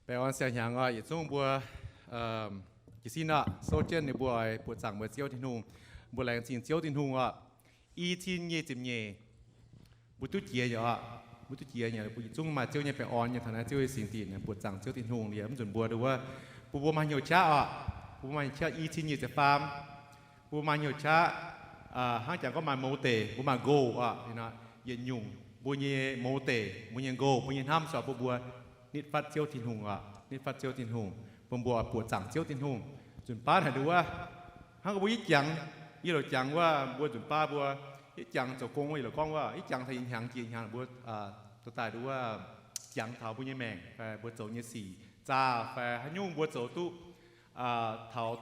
Baengh orn siang-hnyangx oc, yietc zungv mbuo jiez sin oc, souv jienv ninh mbuo oix buoqc zaangc mbuo Ziouv Tin-Hungh. Mbuo laengz zingh Ziouv Tin-Hungh oc. I cin nyic ziepc nyeic, mbuo duqv jiex nyei oc. Mbuo duqv jiex nyei, mbuo yietc zungv maaih Ziouv nyei baengh orn nyei taux naaiv Ziouv nyei singx dinc, buoqc zaangc Ziouv Tin-Hungh liuz, mv nzunc mbuo nduov, mbuo mbuo maaih hnyouv qaqv oc. Mbuo maaih qaqv i cin nyic ziepc faam. Mbuo maaih hnyouv qaqv, hnangv jangx gorngv maaih mouz deic, mbuo maaih goal oc, yietc nyungc mbuo nyei mouz deic, mbuo nyei goal, mbuo nyei hnamv se bun mbuo nitv fatv Ziouv Tin-Hungh oc, nitv fatv Ziouv Tin-Hungh, bun mbuo buoqc zaangc Ziouv Tin-Hungh. Nzunc baav naaic nduov, hnangv gorngv mbuo yie jangx, yie louc jangx wuov, mbuo nzunc baav mbuo yie jangx zoux gong wuov, yie louc gorngv wuov, yie jangx taux ih hnyangx jiex hnyangx mbuo dorh daaih nduov, jangx taux mbuo nyei maengc fai mbuo zoux nyei sic zaah fai haaix nyungc mbuo zoux duqv taux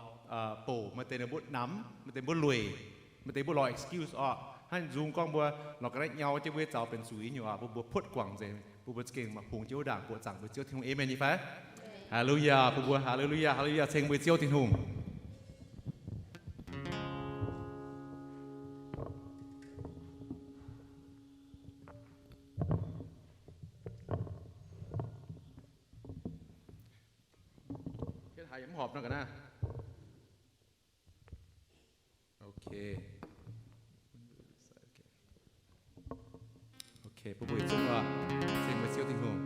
bouc maaih deix ninh mbuo namx, maaih deix mbuo lueic, maaih deix mbuo lorz excuse oc. Hnangv nzung gorngv mbuo lorz ga'naaiv nyau jienv mbuo nyei zaux benx zuiz nyei oc, bun mbuo puotv guangc nzengc, bun mbuo za'gengh maaih hungh jienv wuov ndaangc buoqc zaangc mbuo Ziouv Tin-Hungh. Amen nyei fai? Haleluyaa, bun mbuo haleluyaa, haleluyaa, ceng mbuo Ziouv Tin-Hungh. Haaix mv horpc nor ga'naaiv. Ok. Ok, bun mbuo yietc zungv oc, ceng mbuo Ziouv Tin-Hungh.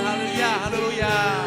Haleluyaa, haleluyaa.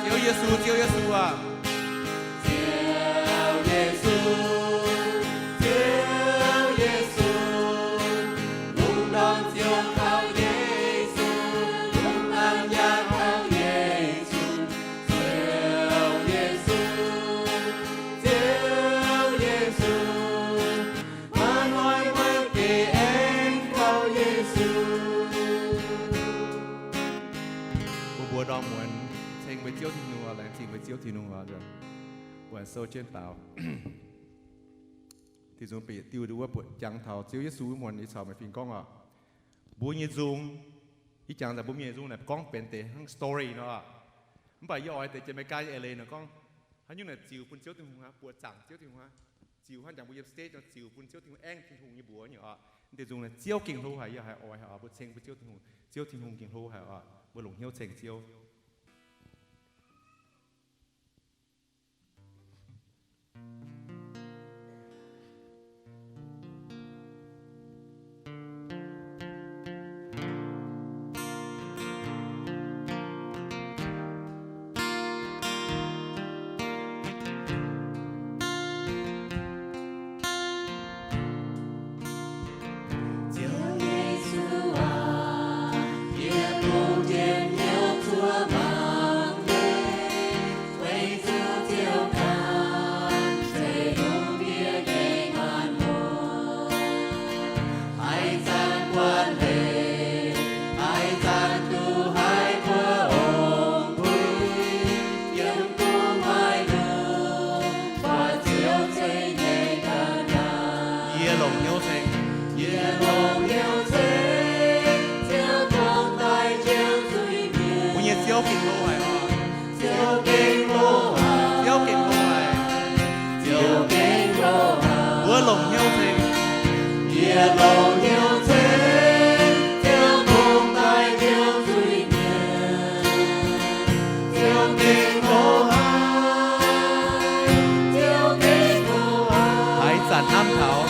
Ziouv Yesu, Ziouv Yesu aac. Mbuo mbuox ndorm muonz ceng mbuo Ziouv Tin-Hungh oc, laengz zingh mbuo Ziouv Tin-Hungh oc. Mbuo sou jienv daux. Tin-Hungh bieqc diuh nduov wuov buatc jangx taux Ziouv Yesu muonz, ih caux meih fingx gorngv oc, mbuo nyei nzung Ih jangx mbuo mienh nzung naaic gorngv benx deix hnangv story nor. Mv baac yie oix deix jiex America nyei eix leiz nor gorngv, haaix nyungc naaic ziux bun Ziouv Tin-Hungh aqv, buoqc zaangc Ziouv Tin-Hungh aqv. Ziux hnangv jangx mbuo yiem state nor ziux bun Ziouv Tin-Hungh, aengv Tin-Hungh nyei mbuox nyei oc. Mv deix nzung naaic Ziouv gengh hlo haic, yie haiz oix haic oc, mbuo ceng bun Ziouv Tin-Hungh. Ziouv Tin-Hungh gengh hlo haic oc. Mbuo longc hnyouv ceng Ziouv. Yie longc hnyouv ceng. Mbuo nyei Ziouv gengh hlo haic oc. Ziouv gengh hlo haic. Mbuo longc hnyouv ceng. Haaix zanc hnamv taux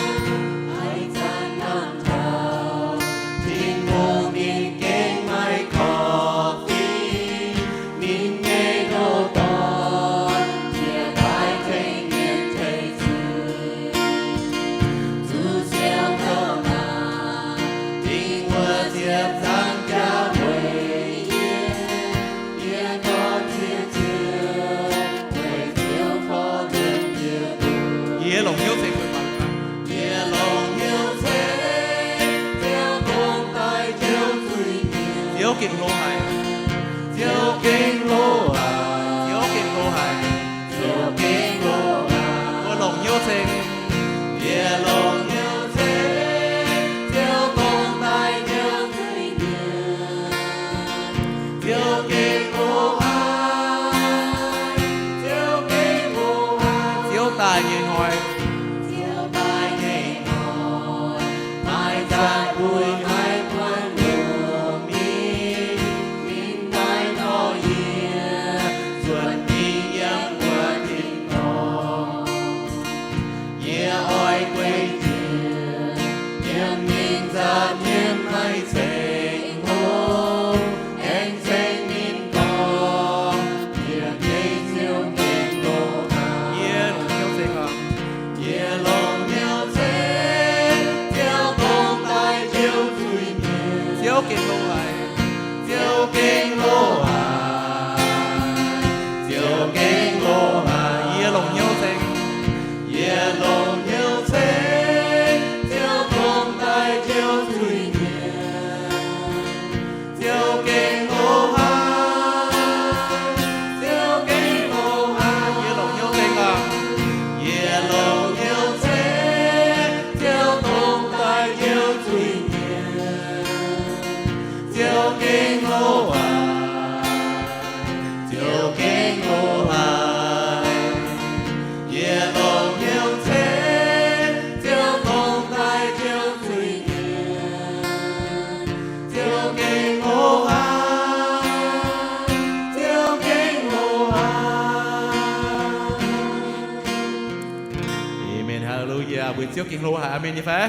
Tin-Hungh, ninh gengh maaih korv-fingx, ninh nyei loz-dorn yaac daaih tengx mienh teiv zuiz. Zuqc siou zoux naanc, dingc wuov ziepc nzaangc jaax weic yie, yie dorh ziex ziouc weic Ziouv korv-lienh yie. Yie longc hnyouv ceng. Yie longc hnyouv ceng, Ziouv dongh daaih njoux zuiz-mienh. Ziouv gengh hlo haic. Ziouv gengh hlo haic. Ziouv gengh hlo haic. Ziouv gengh hlo haic. Mbuo longc hnyouv ceng. Yie longc hnyouv ceng, Ziouv dongh daaih njoux zuiz-mienh. Ziouv gengh hlo haic. Ziouv gengh hlo haic. Ziouv daaih nyei hnoi. Ziouv daaih nyei hnoi, maaih za'gengh maiv buatc lungh mingh, ninh daaih dorh yie zuotc mingh yiem wuov tin-dorngh. Yie oix guei jiez yiem ninh nza'hmien maiv ceng hlo, aengx ceng ninh dorngx, yie nyei Ziouv gengh hlo haic. Yie longc hnyouv ceng oc. Yie longc hnyouv ceng, Ziouv dongh daaih njoux zuiz-mienh. Ziouv gengh hlo haic. Ziouv gengh hlo haic. Ziouv gengh hlo haic. Yie longc hnyouv ceng. Yie longc hnyouv ceng, Ziouv dongh daaih njoux zuiz-mienh. Ziouv gengh hlo haic. Ziouv gengh hlo haic. Yie longc hnyouv ceng oc. Yie longc hnyouv ceng, Ziouv dongh daaih njoux zuiz-mienh. Ziouv gengh hlo haic. Ziouv gengh hlo haic. Yie longc hnyouv ceng, Ziouv dongh daaih njoux zuiz-mienh. Ziouv gengh hlo haic. Ziouv gengh hlo haic. Aamen. Haleluya. Mbuo Ziouv gengh hlo haic. Aamen nyei fai?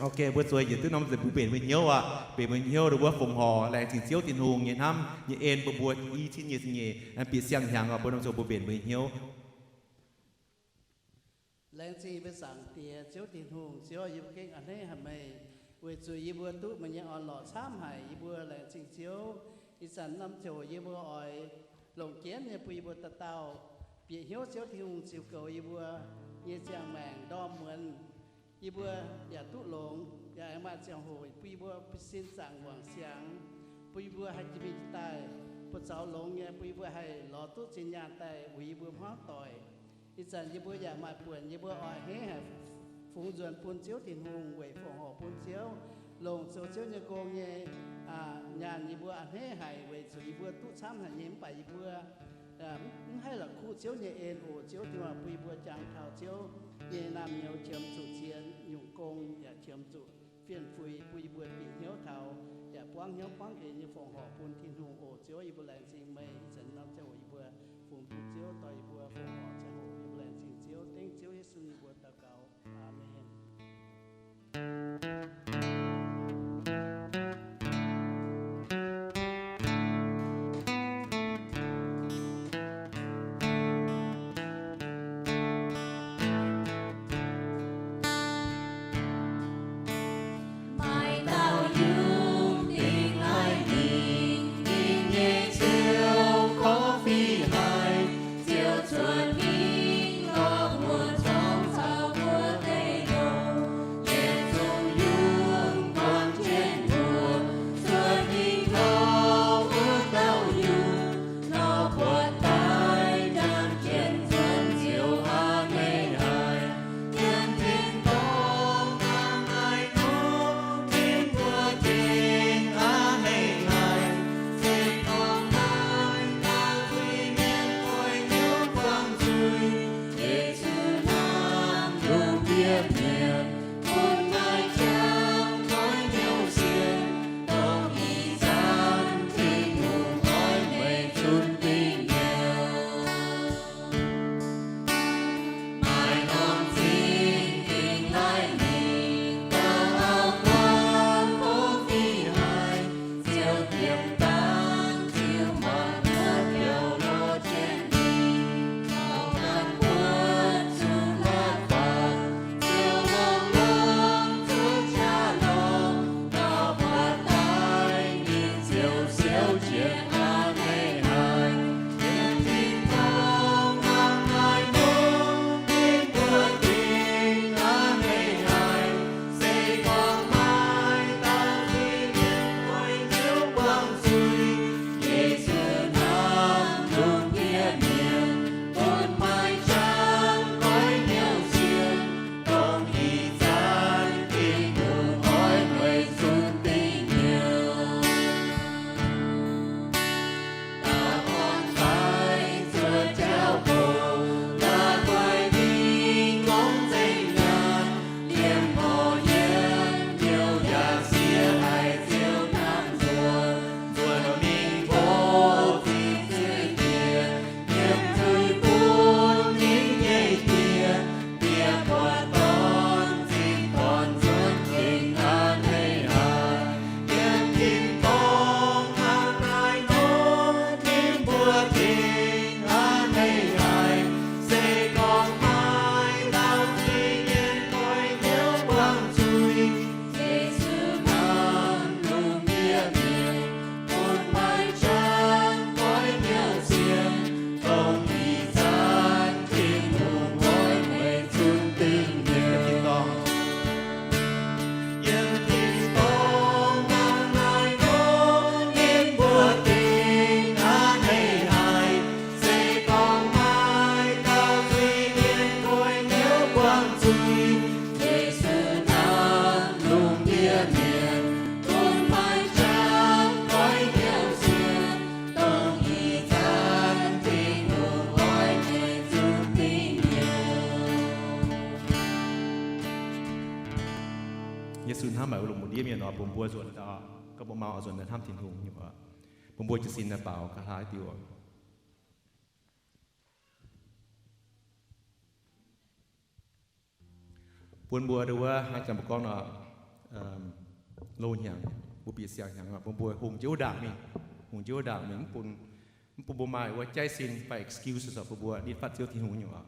Ok, mbuo zueiz yietc diuv norm nzunc mbuo mbenc mbuo hnyouv aqv. Mbenc mbuo hnyouv, mbuo fongc horc laengz zingh Ziouv Tin-Hungh nyei hnamv nyei en bun mbuo i cin nyei zingh nyeic bieqc siang-hnyangx oc. Mbuo norm nzunc mbuo mbenc mbuo hnyouv. Laengz zingh mbuo Zaangc Diex Ziouv Tin-Hungh. Ziouv, yie mbuo gengh a'hneiv haic meih, weic zuqc yie mbuo duqv meih nyei orn-lorqc camv haic. Yie mbuo laengz zingh Ziouv. Ih zanc norm ziouc yie mbuo oix longc jienv nyei bun yie mbuo dauh dauh bieqc hnyouv Ziouv Tin-Hungh ziux goux yie mbuo nyei ziangh maengc ndorm muonz. Yie mbuo yaac duqv longx, yaac aengx maaih ziangh hoc bun yie mbuo sin zaangc wangc siangx, bun yie mbuo haih jiex mingh jiex daaih buoz zaux longx nyei, bun yie mbuo haih lorz duqv zinh nyaanh daaih uix yie mbuo hmuangv doic. Ih zanc yie mbuo yaac maaih buonc, yie mbuo oix a'hneiv haic fungx nzuonx bun Ziouv Tin-Hungh weic fongc horc bun Ziouv, longc Ziouv nyei gong nyei nyaanh yie mbuo a'hneiv haic weic zuqc yie mbuo duqv camv haic nyei, mv baac yie mbuo mv haih la'kuqv Ziouv nyei en oc. Ziouv Tin-Hungh bun yie mbuo jangx taux Ziouv nyei naamh nyouz, qiemx zuqc ziex nyungc gong yaac qiemx zuqc fien-fui, bun yie mbuo bieqc hnyouv taux yaac buangv hnyouv buangv eix nyei fongc horc bun Tin-Hungh oc. Ziouv, yie mbuo laengz zingh meih ih zanc norm ziangh hoc yie mbuo fungx bun Ziouv dorh yie mbuo fongc horc ziangh hoc, yie mbuo laengz zingh Ziouv, dengv Ziouv Yesu nyei mbuox daux gaux. Aamen. Maaih dauh yungh dingh laih mingh, ninh nyei ziouv korv-fiqv haic, ziouc cuotv mingh lorz mbuo zorngv caux mbuo deic-bung. Yietc zungv yungh gorngv jienv mbuox, cuotv mingh lorz wuov dauh yungh, lorz buatc daaih jangx jienv nzuonx ziouc a'hneiv haic. Yiem tin-dorngh hnangv naaiv nor, ninh mbuo gengh a'hneiv haic. Se gorngv maaih dauh zuiz-mienh oix hnyouv buangh zuiz, Yesu hnamv lungh ndiev mienh, bun maaih qangx goiv hnyouv sienx, dongh ih zanc Tin-Hungh oix meih zunc dingc mi'aqv. Maaih norm zingh dingh laih mingh, dauh auv-guaav korv-fiqv haic, ziouc diemx dangh ziux muonc wuov biauv lorz jienv mingh, mauc ganh buonv zuqc la'fapc, ziouc longx-longx zuqc qaqv longx, dauh buatc daaih ninh ziouc siouv jiex a'hneiv haic. Yiem tin-dorngh hnangv naaiv nor, ninh mbuo gengh a'hneiv haic. Se gorngv maaih dauh zuiz-mienh oix hnyouv buangh zuiz, Yesu hnamv lungh ndiev mienh, bun maaih qangx goiv hnyouv sienx, dongh ih zanc Tin-Hungh oix meih zunc dingc mi'aqv. Dauh gorn-baeqc zuotc jauv-louc, la'guaih mingh gorngv nzengc nyaanh, liemh horc yiem hnyouv yaac siex haic ziouc hnamv nzuonx, nzuonx mingh tov zinh zuiz-bieqc, yiem zuiz bun ninh nyei diex, bieqc buatc dorn, zinh dorn nzuonx gengh a'hneiv haic. Yiem tin-dorngh hnangv naaiv nor, ninh mbuo gengh a'hneiv haic. Se gorngv maaih dauh zuiz-mienh oix hnyouv buangh zuiz, Yesu hnamv lungh ndiev mienh, bun maaih qangx goiv hnyouv sienx, dongh ih zanc Tin-Hungh oix meih zunc dingc mi'aqv. Yiem tin-dorngh hnangv naaiv nor, ninh mbuo gengh a'hneiv haic. Se gorngv maaih dauh zuiz-mienh oix hnyouv buangh zuiz, Yesu hnamv lungh ndiev mienh, bun maaih qangx goiv hnyouv sienx, dongh ih zanc Tin-Hungh oix meih zunc dingc mi'aqv. Yesu hnamv haic wuov lungh ndiev mienh oc. Bun mbuo nzuonx daaih, gorngv mbuo mau oix nzuonx daaih hnamv Tin-Hungh nyei oc. Bun mbuo jiez sin daaih baaux ga'hlar diuh oc. Bun mbuo ndau wuov hnangv jangx mbuo gorngv nor, loz-hnyangx, mbuo bieqc siang-hnyangx oc, bun mbuo hungx jienv wuov ndaangc mingh, hungx jienv wuov ndaangc mingh, mv bun, mv bun mbuo maaih wuov jaiv sin fai excuses oc, bun mbuo nitv fatv Ziouv Tin-Hungh nyei oc.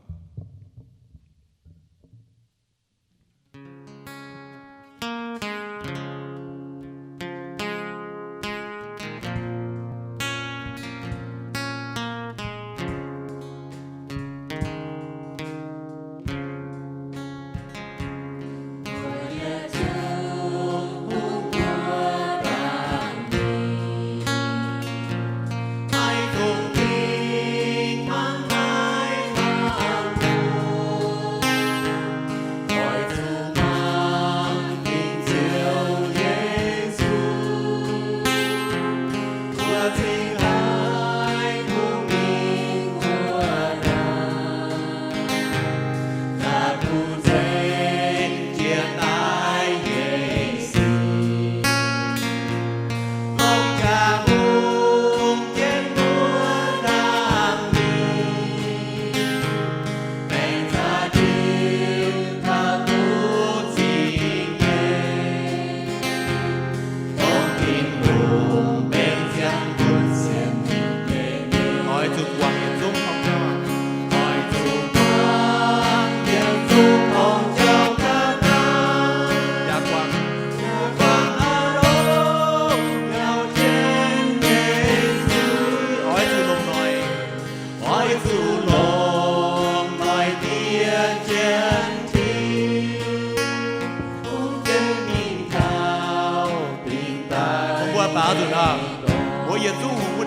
Mbuo yietc zungv hungh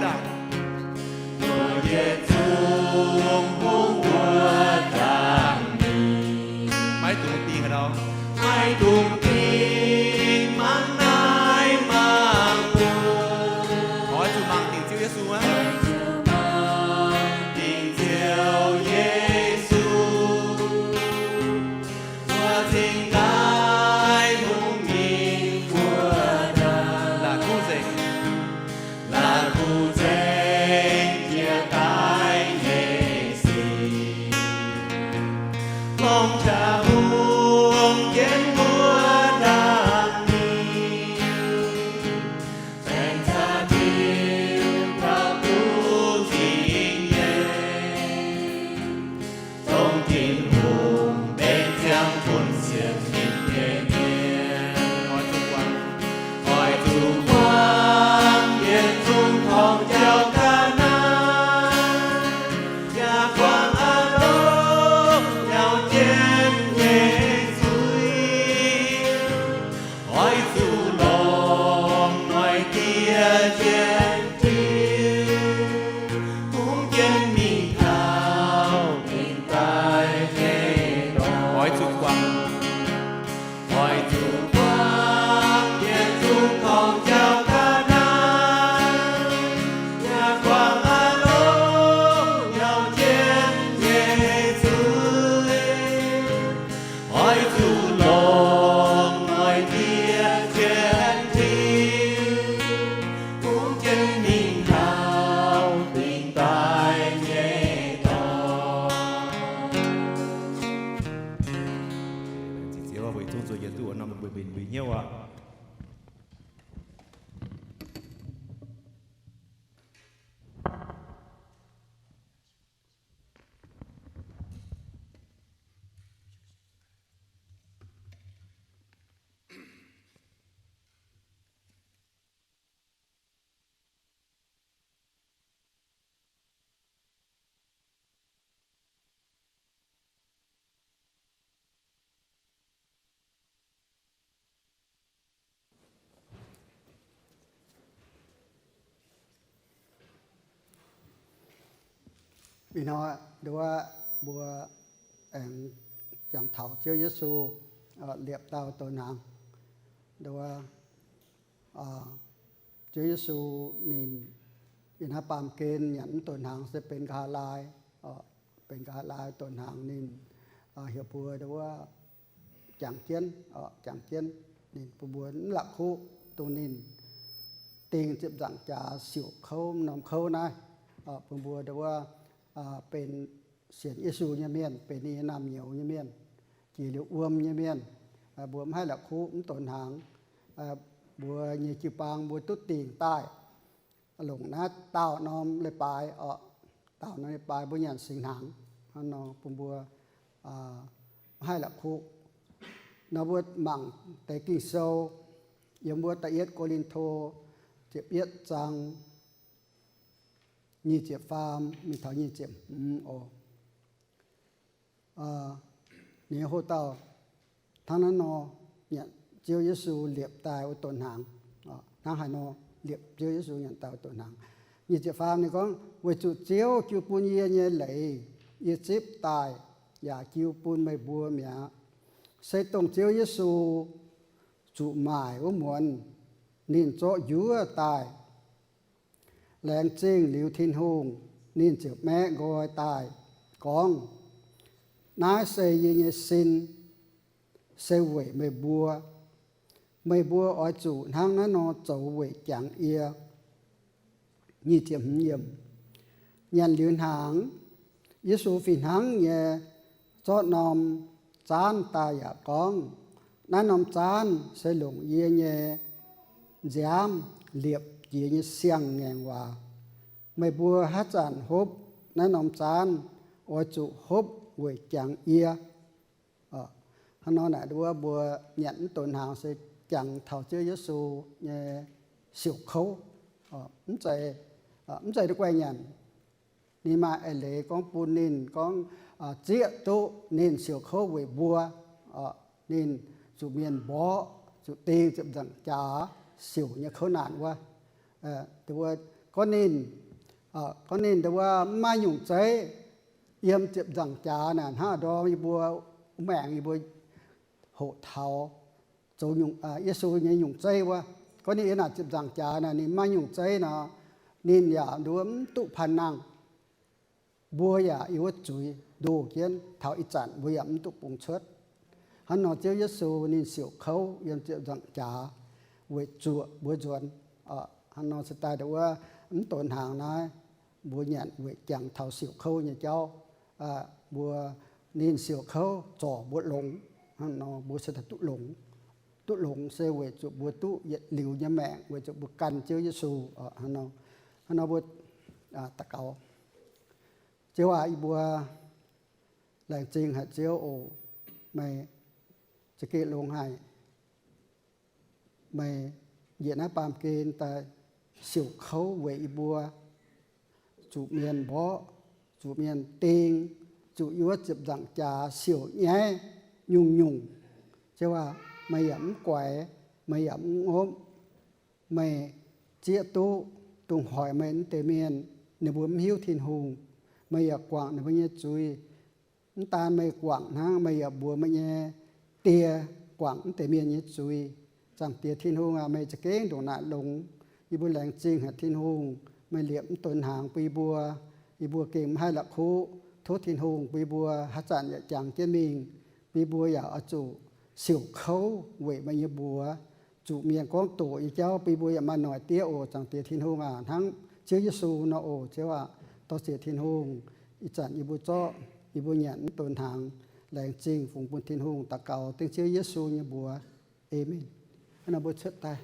wuov ndaangc. Maiv dungx dingh, maiv dungx dingh mangc naaiv mangc wuov. Oix zuqc mangc dingc Ziouv Yesu aqv. Dingc Ziouv Yesu. Mbuo cingx daaih hungh mingh wuov ndaangc. La'kuqv nzengc, la'kuqv nzengc jiex daaih nyei sic. Longc jaax hungh jienv wuov ndaangc mingh. Baengc caux diuh gauh duqv nzingc nyei. Dongh Tin-Hungh benx ziangh bun sienx ninh nyei mienh. Oix zuqc buangv yietc zungv torngv jauv ga'naaiv, yaac buangv a'hneiv nyauv jienv nyei zuiz. Oix zuqc longc noic dieh jienv Tin-Hungh jienv mingh taux dingc daaih nyei dorngx. Oix zuqc buangv, oix zuqc buangv yietc zungv torngv jauv ga'naaiv, yaac buangv a'hneiv nyauv jienv nyei zuiz. Oix zuqc longc noic dieh jienv Tin-Hungh jienv mingh taux dingc daaih nyei dorngx. Laengz zingh Ziouv, weic zuqc yietc duqv wuov norm mbuo mbenc mbuo hnyouv aqv. Ih hnoi nduov mbuo aengx jangx taux Ziouv Yesu liepc dauh douz hnaangx. Nduov Ziouv Yesu ninh ih hnoi baamh gen nyanc mv douz hnaangx se benx nqa'haav laai, benx nqa'haav laai douz hnaangx ninh heuc mbuo nduov jangx jienv, jangx jienv. Ninh bun mbuo mv la'kuqv dongh ninh dingh ziepc nzaangc jaax siouc kouv norm kouv naaiv, bun mbuo nduov benx sienx Yesu nyei mienh, benx ninh nyei naamh nyouz nyei mienh, jiex liuz wuom nyei mienh. Mbuo mv haih la'kuqv mv douz hnaangx. Mbuo nyei jiu-baang mbuo duqv dingh daaih longc naaiv daauh norm leiz-baaix oc. Daauh norm leiz-baaix mbuo nyanc singx hnaangx. Hnangv nor bun mbuo mv haih la'kuqv. Nor mbuo mangc deix Ging-Sou yiem wuov da'yietv Ko^lin^to ziepc yietv zaang nyic ziepc faam mingh taux nyic ziepc hmz oc. Ninh nyei hoc-dauh hnangv naaiv nor nyanc Ziouv Yesu liepc daaih wuov douz hnaangx. Hnangv haaix nor liepc Ziouv Yesu nyanc daaih wuov douz hnaangx? Nyic ziepc faam ninh gorngv, weic zuqc Ziouv jiu bun yie nyei leiz yie zipv daaih, yaac jiu bun meih mbuo mi'aqv. Se dongh Ziouv Yesu zuqc maaic wuov muonz ninh zorqv njuov daaih. Laengz zingh liuz Tin-Hungh, ninh ziouc maeqv nqoi daaih gorngv, naaiv se yie nyei sin, se weic meih mbuo. Meih mbuo oix zuqc hnangv naaiv nor zoux weic jangx yie. Nyic ziepc hmz yiemc. Nyanc liuz hnaangx, Yesu fih hnangv nyei zorqv norm zaanv daaih yaac gorngv, naaiv norm zaanv se longc yie nyei nziaamv liepc jiex nyei siang-ngaengc waac. Meih mbuo haaix zanc hopv naaiv norm zaanv, oix zuqc hopv weic jangx yie. Hnangv nor naaic nduov mbuo nyanc mv douz hnaangx se jangx taux Ziouv Yesu nyei siouc kouv. Mv zeiz, mv zeiz guai nyanc. Ninh maaih eix leiz gorngv bun ninh gorngv zieqv duqv ninh siouc kouv weic mbuo. Ninh zuqc mienh mborqv, zuqc ding ziepc nzaangc jaax siouc nyei kouv naanc wuov. Gorngv ninh, gorngv ninh ndau wuov maiv maaih nyungc zeiv yiem ziepc nzaangc jaax naaic hnangv ndorm yie mbuo maengc yie mbuo hoqc taux zoux, Yesu nyei nyungc zeiv wuov. Gorngv ninh yiem naaic ziepc nzaangc jaax naaic ninh maiv maaih nyungc zeiv nor, ninh yaac nduov mv duqv panh nangh. Mbuo yaac yiem wuov zuiz ndoh jienv taux ih zanc mbuo yaac mv duqv bungx cuotv. Hnangv nor Ziouv Yesu ninh siouc kouv yiem ziepc nzaangc jaax weic zuoqc mbuo nzuonx. Hnangv nor se daaih ndau wuov mv donx hnaangx naaiv mbuo nyanc weic jangx taux siouc kouv nyei jauv. Mbuo, ninh siouc kouv zorc mbuo longx. Hnangv nor mbuo se daaih duqv longx. Duqv longx se weic zuqc mbuo duqv yietc liuz nyei maengc weic zuqc mbuo gan Ziouv Yesu. Hnangv nor mbuo daux gaux. Ziouv aac, yie mbuo laengz zingh haic Ziouv oc. Meih za'gengh longx haic. Meih njiec naaiv baamh gen daaih siouc kouv weic yie mbuo, zuqc mienh mborqv, zuqc mienh ding, zuqc yie mbuo ziepc nzaangc jaax siouc nyaiv nyungc-nyungc. Ziouv aac, meih yaac mv guaix, meih yaac mv ngopv. Meih zieqv duqv dongh hoic meih wuov deix mienh, ninh mbuo mv hiuv Tin-Hungh. Meih yaac guangc ninh mbuo nyei zuiz. Mv daan meih guangc hnangv, meih yaac mbuox meih nyei Die guangc wuov deix mienh nyei zuiz. Zaangc Diex Tin-Hungh aac, meih za'gengh ndongc naaic longx. Yie mbuo laengz zingh haic Tin-Hungh, meih liepc mv donx hnaangx bun yie mbuo. Yie mbuo gengh mv haih la'kuqv. Tov Tin-Hungh bun yie mbuo haaix zanc yaac jangx jienv mingh, bun yie mbuo yaac oix zuqc siouc kouv weic meih nyei mbuox. Zuqc mienh gorngv doqc nyei jauv bun yie mbuo yaac maaih noic diev oc. Zaangc Diex Tin-Hungh aac, hnangv Ziouv Yesu nor oc. Ziouv aac, dor-ziec Tin-Hungh, ih zanc yie mbuo zorqv, yie mbuo nyanc mv donx hnaangx. Laengz zingh fungx bun Tin-Hungh. Daux gaux dengv Ziouv Yesu nyei mbuox. Aamen. Hnangv nor mbuo cuotv daaih.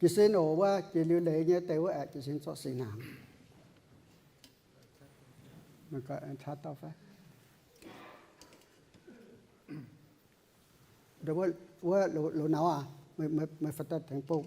Jiez sin oc, wuov jiex liuz leiz nyei deix wuov aeqv, jiez sin zorqv singx hnaangx. Wuov loz-naux aac, meih faaux daaih tengx bung.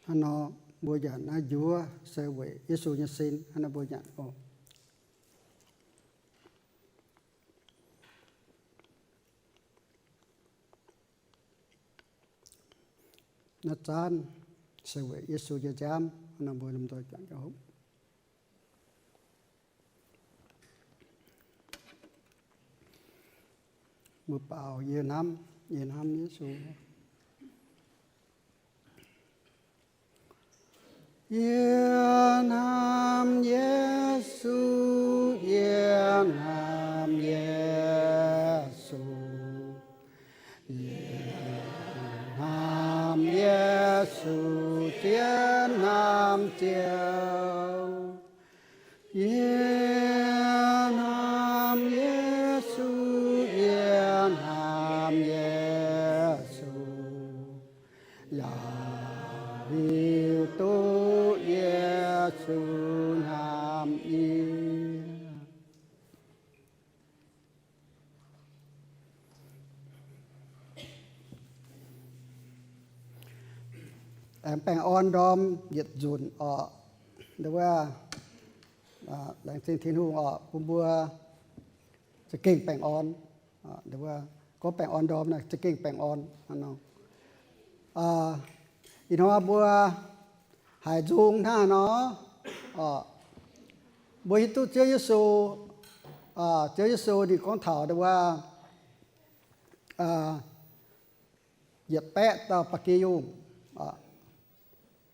Hnangv nor mbuo nyanc naaiv njuov se weic Yesu nyei sin. Hnangv nor mbuo nyanc oc. Naaiv zaanv se weic Yesu nyei nziaamv. Hnangv nor mbuo lomh nzoih juangc jienv hopv. Mbuo baaux, yie hnamv, yie hnamv Yesu. Yie hnamv Yesu, yie hnamv Yesu, yie hnamv Yesu, yie hnamv Ziouv. Yie hnamv Yesu, yie hnamv Yesu, yaac hiuv duqv Yesu hnamv yie. Aengx baengh orn ndorm yietc nzunc oc. Nduov wuov, laengz zingh Tin-Hungh oc, bun mbuo za'gengh baengh orn. Nduov wuov, gorngv baengh orn ndorm naaic za'gengh baengh orn. Ih hnoi mbuo haiz nzung hnangv nor, mbuo hiuv duqv Ziouv Yesu, Ziouv Yesu ninh gorngv taux nduov wuov, yietc baeqv dauh ba'gi yungh,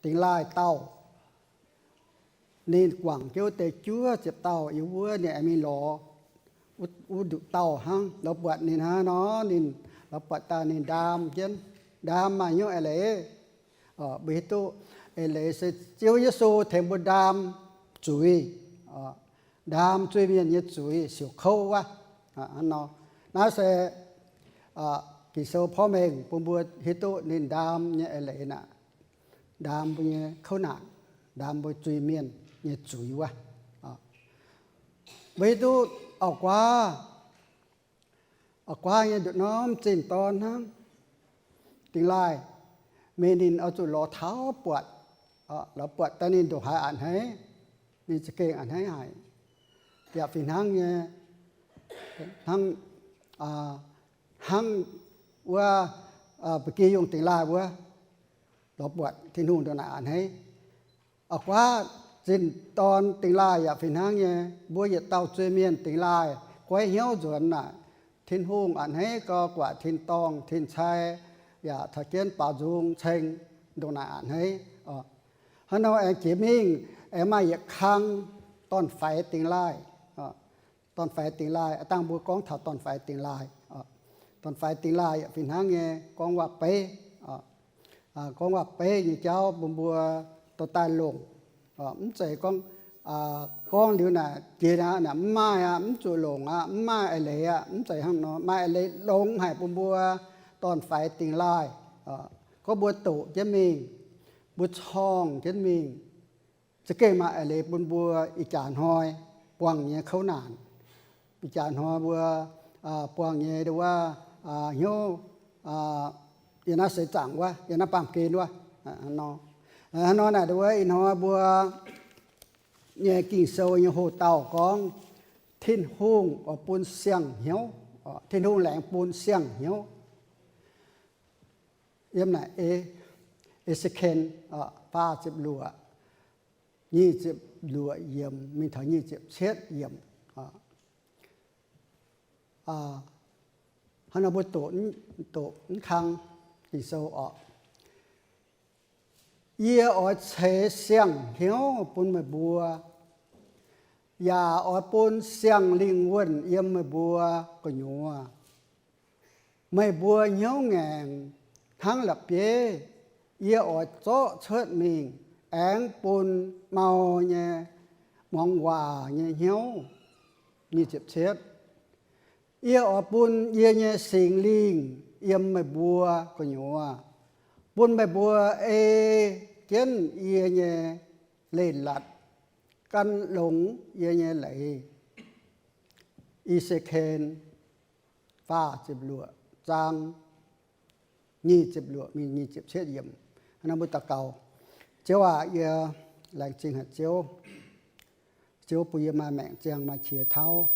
dingx laaih dauh, ninh guangc jienv wuov deix juov ziepc dauh yiem wuov, ninh aengx mingh lorz wuov nduqc dauh hnangv. Lorz buatc ninh hnangv nor, ninh lorz buatc daaih ninh ndaam jienv, ndaam maaih hnyouv eix leiz. Mbuo hiuv duqv eix leiz se Ziouv Yesu tengx mbuo ndaam zuiz, ndaam zuiz-mienh nyei zuiz siouc kouv wuov. Hnangv nor, naaiv se Ging-Sou porv mengh bun mbuo hiuv duqv ninh ndaam nyei eix leiz naaic, ndaam mbuo nyei kouv naanc, ndaam mbuo zuiz-mienh nyei zuiz wuov. Mbuo hiuv duqv auv-guaav, auv-guaav nyei nduqc norm zinh dorn hnangv, dingx laaih, mingh ninh oix zuqc lorz taux buatc, lorz buatc daaih ninh ndongc haaix a'hneiv, ninh za'gengh a'hneiv haic. Yaac fih hnangv nyei, hnangv, hnangv wuov ba'gi yungh dingx laaih wuov, lorz buatc Tin-Hungh ndongc naaic a'hneiv. Auv-guaav zinh dorn dingx laaih yaac fih hnangv nyei. Mbuo yietc dauh zuiz-mienh dingx laaih goiv hnyouv nzuonx naaic, Tin-Hungh a'hneiv gau, guatc tin-dorngh tin-cai yaac taux jienv baaux nzung ceng ndongc naaic a'hneiv. Hnangv nor aengx jiex mingh aengx maaih yietc kang dorn-faix dingx laaih. Dorn-faix dingx laaih, aav dangh mbuo gorngv taux dorn-faix dingx laaih. Dorn-faix dingx laaih yaac fih hnangv nyei, gorngv waac-beiv. Gorngv waac-beiv nyei jauv bun mbuo dorh daaih longc. Mv zeiz gorngv, gorngv liuz naaic jiex aqv, mv maaih aqv, mv zuqc longc aqv, mv maaih eix leiz aqv, mv zeiz hnangv nor. Maaih eix leiz longx haic bun mbuo dorn-faix dingx laaih. Gorngv mbuo doqc jienv mingh, mbuo corngh jienv mingh, za'gengh maaih eix leiz bun mbuo ih jaax hnoi buangh nyei kouv naanc. Ih jaax hnoi mbuo buangh nyei nduov wuov hnyouv, yiem naaiv seix zaangc wuov, yiem naaiv baamh gen wuov. Hnangv nor naaic nduov wuov ih hnoi mbuo nyei Ging-Sou nyei hoh dauh gorngv, Tin-Hungh oix bun siang-hnyouv, Tin-Hungh laengz bun siang-hnyouv. Yiem naaic E, E^se^ken faah ziepc luoqc, nyic ziepc luoqc yiemc mingh taux nyic ziepc cietv yiemc. Hnangv nor mbuo doqc, doqc mv kang Ging-Sou oc. Yie oix ceix siang-hnyouv bun meih mbuo, yaac oix bun siang-lingh wuonh yiem meih mbuo gu'nyuoz. Meih mbuo hnyouv ngaengc hnangv la'bieiv, yie oix zorqv cuotv mingh aengx bun mau nyei, muangx waac nyei hnyouv. Yie oix bun yie nyei Singx Lingh yiem meih mbuo gu'nyuoz, bun meih mbuo ei jienv yie nyei leiz-latc, gan longx yie nyei leiz. I^se^ken faah ziepc luoqc zaang nyic ziepc luoqc mingh nyic ziepc cietv yiemc. Hnangv naaiv mbuo daux gaux. Ziouv aac, yie laengz zingh haic Ziouv. Ziouv bun yie maaih maengc ziangh maaih qiex tauv,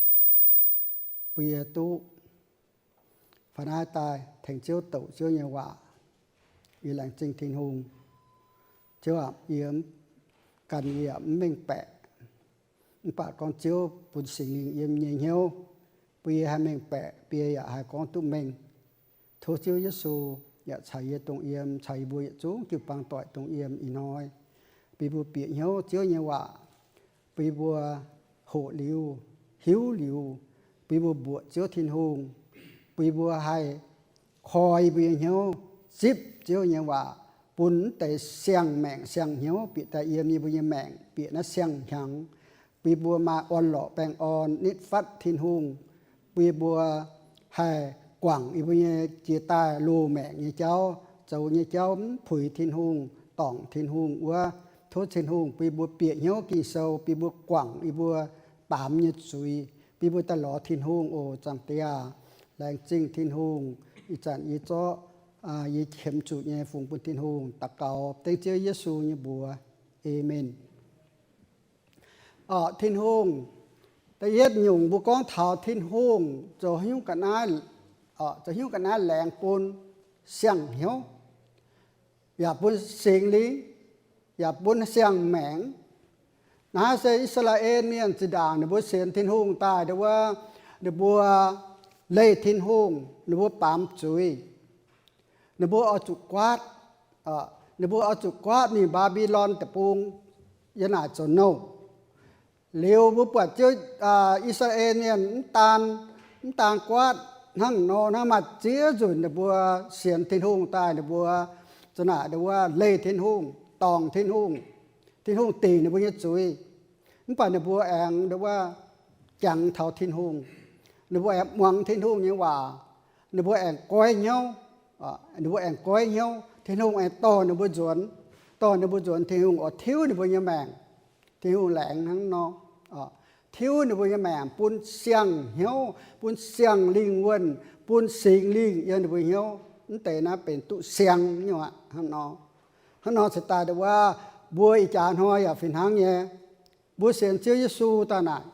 bun yie duqv faaux naaiv daaih tengx Ziouv douc Ziouv nyei waac. Yie laengz zingh Tin-Hungh. Ziouv aac, yie ganh yie mv mengh baeqc, mv baac gorngv Ziouv bun Singx Lingh yiem nyei hnyouv, bun yie haih mengh baeqc, bun yie yaac haih gorngv duqv mengh. Tov Ziouv Yesu yaac caux yie dongh yiem, caux yie mbuo yietc zungv jiu-baang doic dongh yiem ih hnoi. Bun yie mbuo bieqc hnyouv Ziouv nyei waac, bun yie mbuo hoqc liuz, hiuv liuz, bun yie mbuo mbuoqc Ziouv Tin-Hungh, bun yie mbuo haih koi yie mbuo nyei hnyouv zipv Ziouv nyei waac, bun mv deix siang-maengc siang-hnyouv bieqc daaih yiem yie mbuo nyei maengc, bieqc naaiv siang-hnyangx, bun yie mbuo maaih orn-lorqc baengh orn nitv fatv Tin-Hungh, bun yie mbuo haih guangc yie mbuo nyei jiex daaih loz-maengc nyei jauv, zoux nyei jauv mv puix Tin-Hungh, dorngc Tin-Hungh wuov. Tov Tin-Hungh bun yie mbuo bieqc hnyouv Ging-Sou, bun yie mbuo guangc yie mbuo baamz nyei zuiz, bun yie mbuo daaih lorz Tin-Hungh oc. Zaangc Diex aac, laengz zingh Tin-Hungh. Ih zanc yie zorqv yie qiemx zuqc nyei fungx bun Tin-Hungh daux gaux dengv Ziouv Yesu nyei mbuox. Aamen. Orqc, Tin-Hungh, da'yietv nyungc mbuo gorngv taux Tin-Hungh zoux haaix nyungc ga'naaiv, zoux haaix nyungc ga'naaiv laengz bun siang-hnyouv, yaac bun Singx Lingh, yaac bun siang-maengc. Naaiv se I^saa^laa^en Mienh zinh ndaangc ninh mbuo sienx Tin-Hungh daaih, ninh mbuo, ninh mbuo leih Tin-Hungh, ninh mbuo baamz zuiz. Ninh mbuo oix zuqc guaatv, ninh mbuo oix zuqc guaatv mingh Mbaa^mbi^lon deic-bung, yiem naaic zoux nouh. Liuz mbuo buatc Ziouv, I^saa^laa^en Mienh mv daan, mv daan guaatv hnangv nor, hnangv maaih ziex nzunc ninh mbuo sienx Tin-Hungh daaih, ninh mbuo za'naaic ninh mbuo leih Tin-Hungh, dorngc Tin-Hungh. Tin-Hungh dingc ninh mbuo nyei zuiz. Mv baac ninh mbuo aengx, ninh mbuo jangx taux Tin-Hungh. Ninh mbuo aengx muangx Tin-Hungh nyei waac. Ninh mbuo aengx goiv hnyouv. Ninh mbuo aengx goiv hnyouv, Tin-Hungh aengx dorh ninh mbuo nzuonx. Dorh ninh mbuo nzuonx, Tin-Hungh oix tiuv ninh mbuo nyei maengc. Tin-Hungh laengz hnangv nor, tiuv ninh mbuo nyei maengc, bun siang-hnyouv, bun siang-lingh wuonh, bun Singx Lingh yiem ninh mbuo hnyouv. Mv deix naaiv benx duqv siang nyei aqv. Hnangv nor, hnangv nor ceix daaih dongh wuov, mbuo ih jaax hnoi yaac fih hnangv nyei. Mbuo sienx Ziouv Yesu daaih naaic,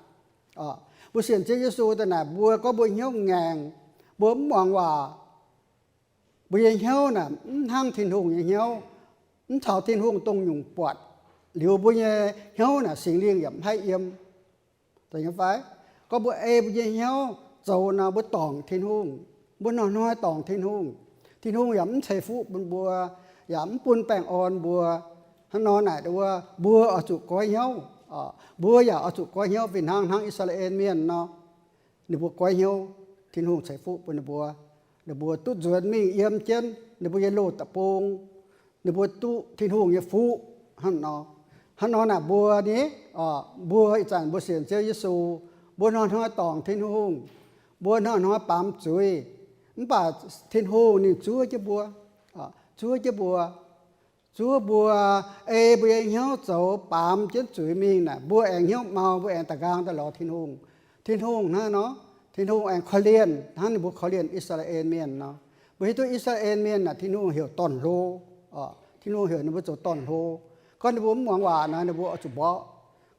mbuo sienx Ziouv Yesu daaih naaic, mbuo gorngv mbuo hnyouv ngaengc, mbuo mv muangx waac, mbuo nyei hnyouv naaic mv hnangv Tin-Hungh nyei hnyouv, mv caux Tin-Hungh dongh nyungc buatc, liuz mbuo nyei hnyouv naaic Singx Lingh yaac mv haih yiem. Gorngv mbuo ei mbuo nyei hnyouv zoux nor, mbuo dorngc Tin-Hungh, mbuo hnoi-hnoi dorngc Tin-Hungh, Tin-Hungh yaac mv ceix fuqv bun mbuo, yaac mv bun baengh orn mbuo. Hnangv nor naaic wuov, mbuo oix zuqc goiv hnyouv. Mbuo yaac oix zuqc goiv hnyouv fih hnangv, hnangv I^saa^laa^en Mienh nor. Ninh mbuo goiv hnyouv, Tin-Hungh ceix fuqv bun ninh mbuo. Ninh mbuo duqv nzuonx mingh yiem jienv ninh mbuo nyei loz deic-bung. Ninh mbuo duqv Tin-Hungh nyei fuqv. Hnangv nor, hnangv nor naaic mbuo ni, mbuo ih zanc mbuo sienx Ziouv Yesu, mbuo hnoi-hnoi dorngc Tin-Hungh, mbuo hnoi-hnoi baamz zuiz. Mv baac Tin-Hungh ninh zuov jienv mbuo, zuov jienv mbuo, zuov mbuo ei mbuo nyei hnyouv zoux baamz jienv zuiz mingh naaic, mbuo aengx hnyouv mau, mbuo aengx da'nqaang daaih lorz Tin-Hungh. Tin-Hungh hnangv nor, Tin-Hungh aengx korv-lienh hnangv ninh mbuo korv-lienh I^saa^laa^en Mienh nor. Mbuo hiuv duqv I^saa^laa^en Mienh naaic Tin-Hungh heuc dorn-hlo. Tin-Hungh heuc ninh mbuo zoux dorn-hlo. Gorngv ninh mbuo mv muangx waac nor, ninh mbuo oix zuqc mborqv.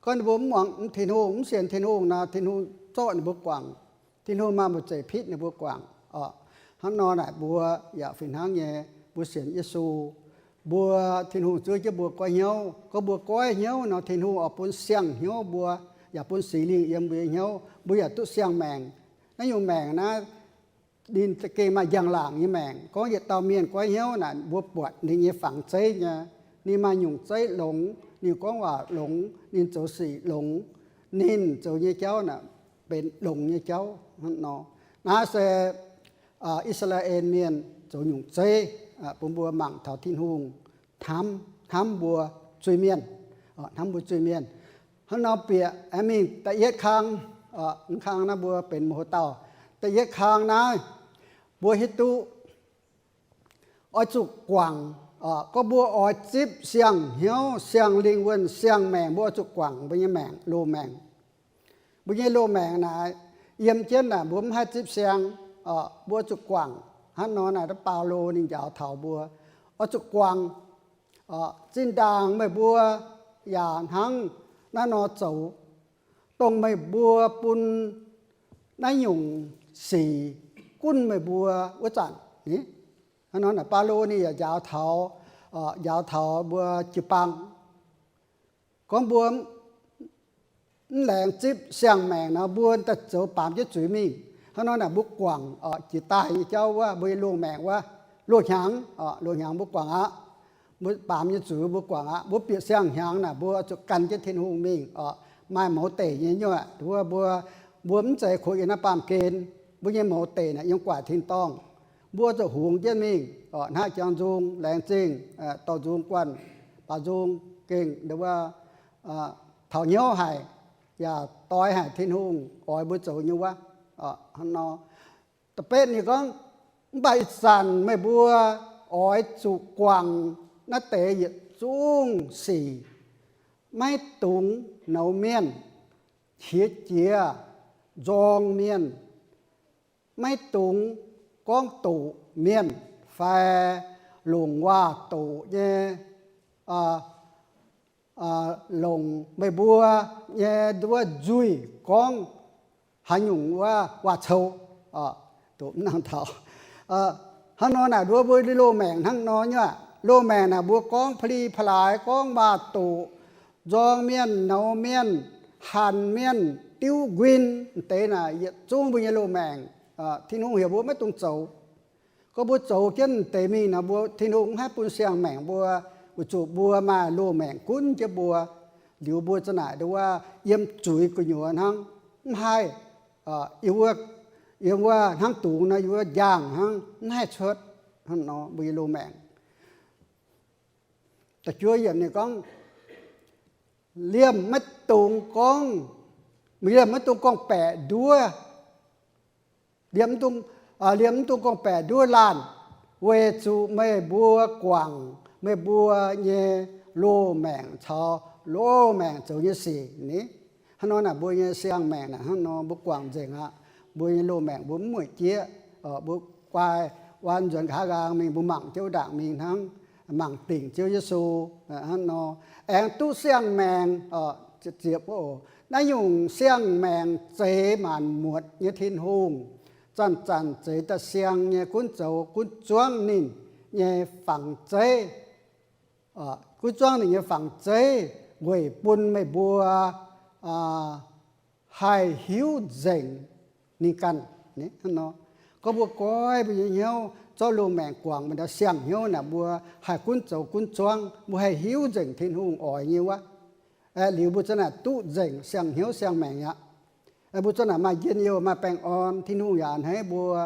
Gorngv ninh mbuo mv muangx Tin-Hungh, mv sienx Tin-Hungh nor, Tin-Hungh zorqv ninh mbuo guangc. Tin-Hungh maaih mbu'zeic pitv ninh mbuo guangc. Hnangv nor naaic mbuo yaac fih hnangv nyei, mbuo sienx Yesu, mbuo, Tin-Hungh zuov jienv mbuo goiv hnyouv. Gorngv mbuo goiv hnyouv nor, Tin-Hungh oix bun siang-hnyouv mbuo, yaac bun Singx Lingh yiem mbuo nyei hnyouv, mbuo yaac duqv siang-maengc. Naaiv nyungc maengc naaiv ninh za'gengh maaih njang-laangc nyei maengc. Gorngv yietc dauh mienh goiv hnyouv naaic, mbuo buatc ninh nyei fangx zeiv nyei. Ninh maaih nyungc zeiv longx, ninh gorngv waac longx, ninh zoux sic longx, ninh zoux nyei jauv naaic benx longx nyei jauv hnangv nor. Naaiv se I^saa^laa^en Mienh zoux nyungc zeiv bun mbuo mangc taux Tin-Hungh hnamv, hnamv mbuo zuiz-mienh, hnamv mbuo zuiz-mienh. Hnangv nor bieqc aengx mingh da'yietv kang, mv kang naaiv mbuo benx mv houc dauh. Da'yietv kang naaiv mbuo hiuv duqv oix zuqc guangc. Gorngv mbuo oix zipv siang-hnyouv, siang-lingh wuonh, siang-maengc, mbuo oix zuqc guangc mbuo nyei maengc, loz-maengc. Mbuo nyei loz-maengc naaic, yiem jienv naaic mbuo mv haih zipv siang, mbuo oix zuqc guangc. Hnangv nor naaic Baulo ninh njaaux taux mbuo oix zuqc guangc. Zinh ndaangc meih mbuo yaac hnangv naaiv nor zoux, dongh meih mbuo bun naaiv nyungc sic gunv meih mbuo wuov zanc. Hnangv nor naaic Baulo ninh yaac njaaux taux, njaaux taux mbuo jiu-baang, gorngv mbuo mv laengz zipv siang-maengc nor, mbuo daaih zoux baamz jienv zuiz mingh. Hnangv nor naaic mbuo guangc jiex daaih nyei jauv wuov, mbuo nyei loz-maengc wuov, loz-hnyangx, loz-hnyangx mbuo guangc aqv. Mbuo baamz nyei zuiz mbuo guangc aqv. Mbuo bieqc siang-hnyangx naaic mbuo zuqc gan jienv Tin-Hungh mingh, maaih mouz deic nyei nyuoqc wuov, mbuo, mbuo mv zeiz kuonx yiem naaiv baamh gen. Mbuo nyei mouz deic naaic yiem gu'nguaaic tin-dorngh. Mbuo zuqc hungx jienv mingh, hnangv jangx nzung, laengz zingh, dorh nzung guanh, baaux nzung gengh wuov, taux hnyouv haic, yaac doix haic Tin-Hungh oix mbuo zoux nyei wuov. Hnangv nor, da'betv ninh gorngv, mv baac ih zanc meih mbuo oix zuqc guangc naaiv deix yietc zungv sic, maiv dungx nouz mienh, qiex jiez, nzorng mienh, maiv dungx gorngv doqc mienh fai longc waac-doqc nyei, longc meih mbuo nyei nduov nzuih gorngv haaix nyungc wuov waac-cou, doqc mv nangc taux. Hnangv nor naaic nduov mbuo loz-maengc hnangv nor nyei aqv. Loz-maengc naaic mbuo gorngv pa'li pa'laaix, gorngv waac-doqc, nzorng mienh, nouz mienh, hanc mienh, diuv nquin, deix naaic yietc zungv mbuo nyei loz-maengc. Tin-Hungh heuc mbuo maiv dungx zoux. Gorngv mbuo zoux jienv deix mingh nor, mbuo, Tin-Hungh mv haih bun siang-maengc mbuo, weic zuqc mbuo maaih loz-maengc gunv jienv mbuo. Liuz mbuo za'naaic nduov yiem zuiz gu'nyuoz hnangv, mv haih, yiem wuov hnangv dungz nor, yiem wuov njang hnangv, mv haih cuotv. Hnangv nor mbuo nyei loz-maengc. Da'juov yiemc ninh gorngv, liemh maiv dungx gorngv, liemh maiv dungx gorngv-baeqc nduov, liemh, liemh maiv dungx gorngv-baeqc nduov laanh, weic zuqc meih mbuo guangc meih mbuo nyei loz-maengc caux loz-maengc zoux nyei sic ni. Hnangv nor naaic mbuo nyei siang-maengc naaic hnangv nor mbuo guangc nzengc aqv. Mbuo nyei loz-maengc mbuo mv mueic jieqv, mbuo guai waan nzuonx nqa'haav nqaang mingh, mbuo mangc Ziouv ndaangc mingh hnangv, mangc dingc Ziouv Yesu. Hnangv nor aengx duqv siang-maengc, ziepc, naaiv nyungc siang-maengc zeix maanc muotc nyei Tin-Hungh, zanc-zanc zeix da'siang nyei gunv zoux gunv zuangv ninh nyei fangx zeiv, gunv zuangv ninh nyei fangx zeiv weic bun meih mbuo haih hiuv nzengc ninh ganh. Hnangv nor, gorngv mbuo goiv mbuo nyei hnyouv zorqv loz-maengc guangc mbuo ndau siang-hnyouv naaic, mbuo haih gunv zoux gunv zuangv, mbuo haih hiuv nzengc Tin-Hungh oix nyei wuov. Liuz mbuo za'naaic duqv nzengc siang-hnyouv siang-maengc aqv. Mbuo za'naaic maaih njien-youh, maaih baengh orn, Tin-Hungh yaac a'hneiv mbuo.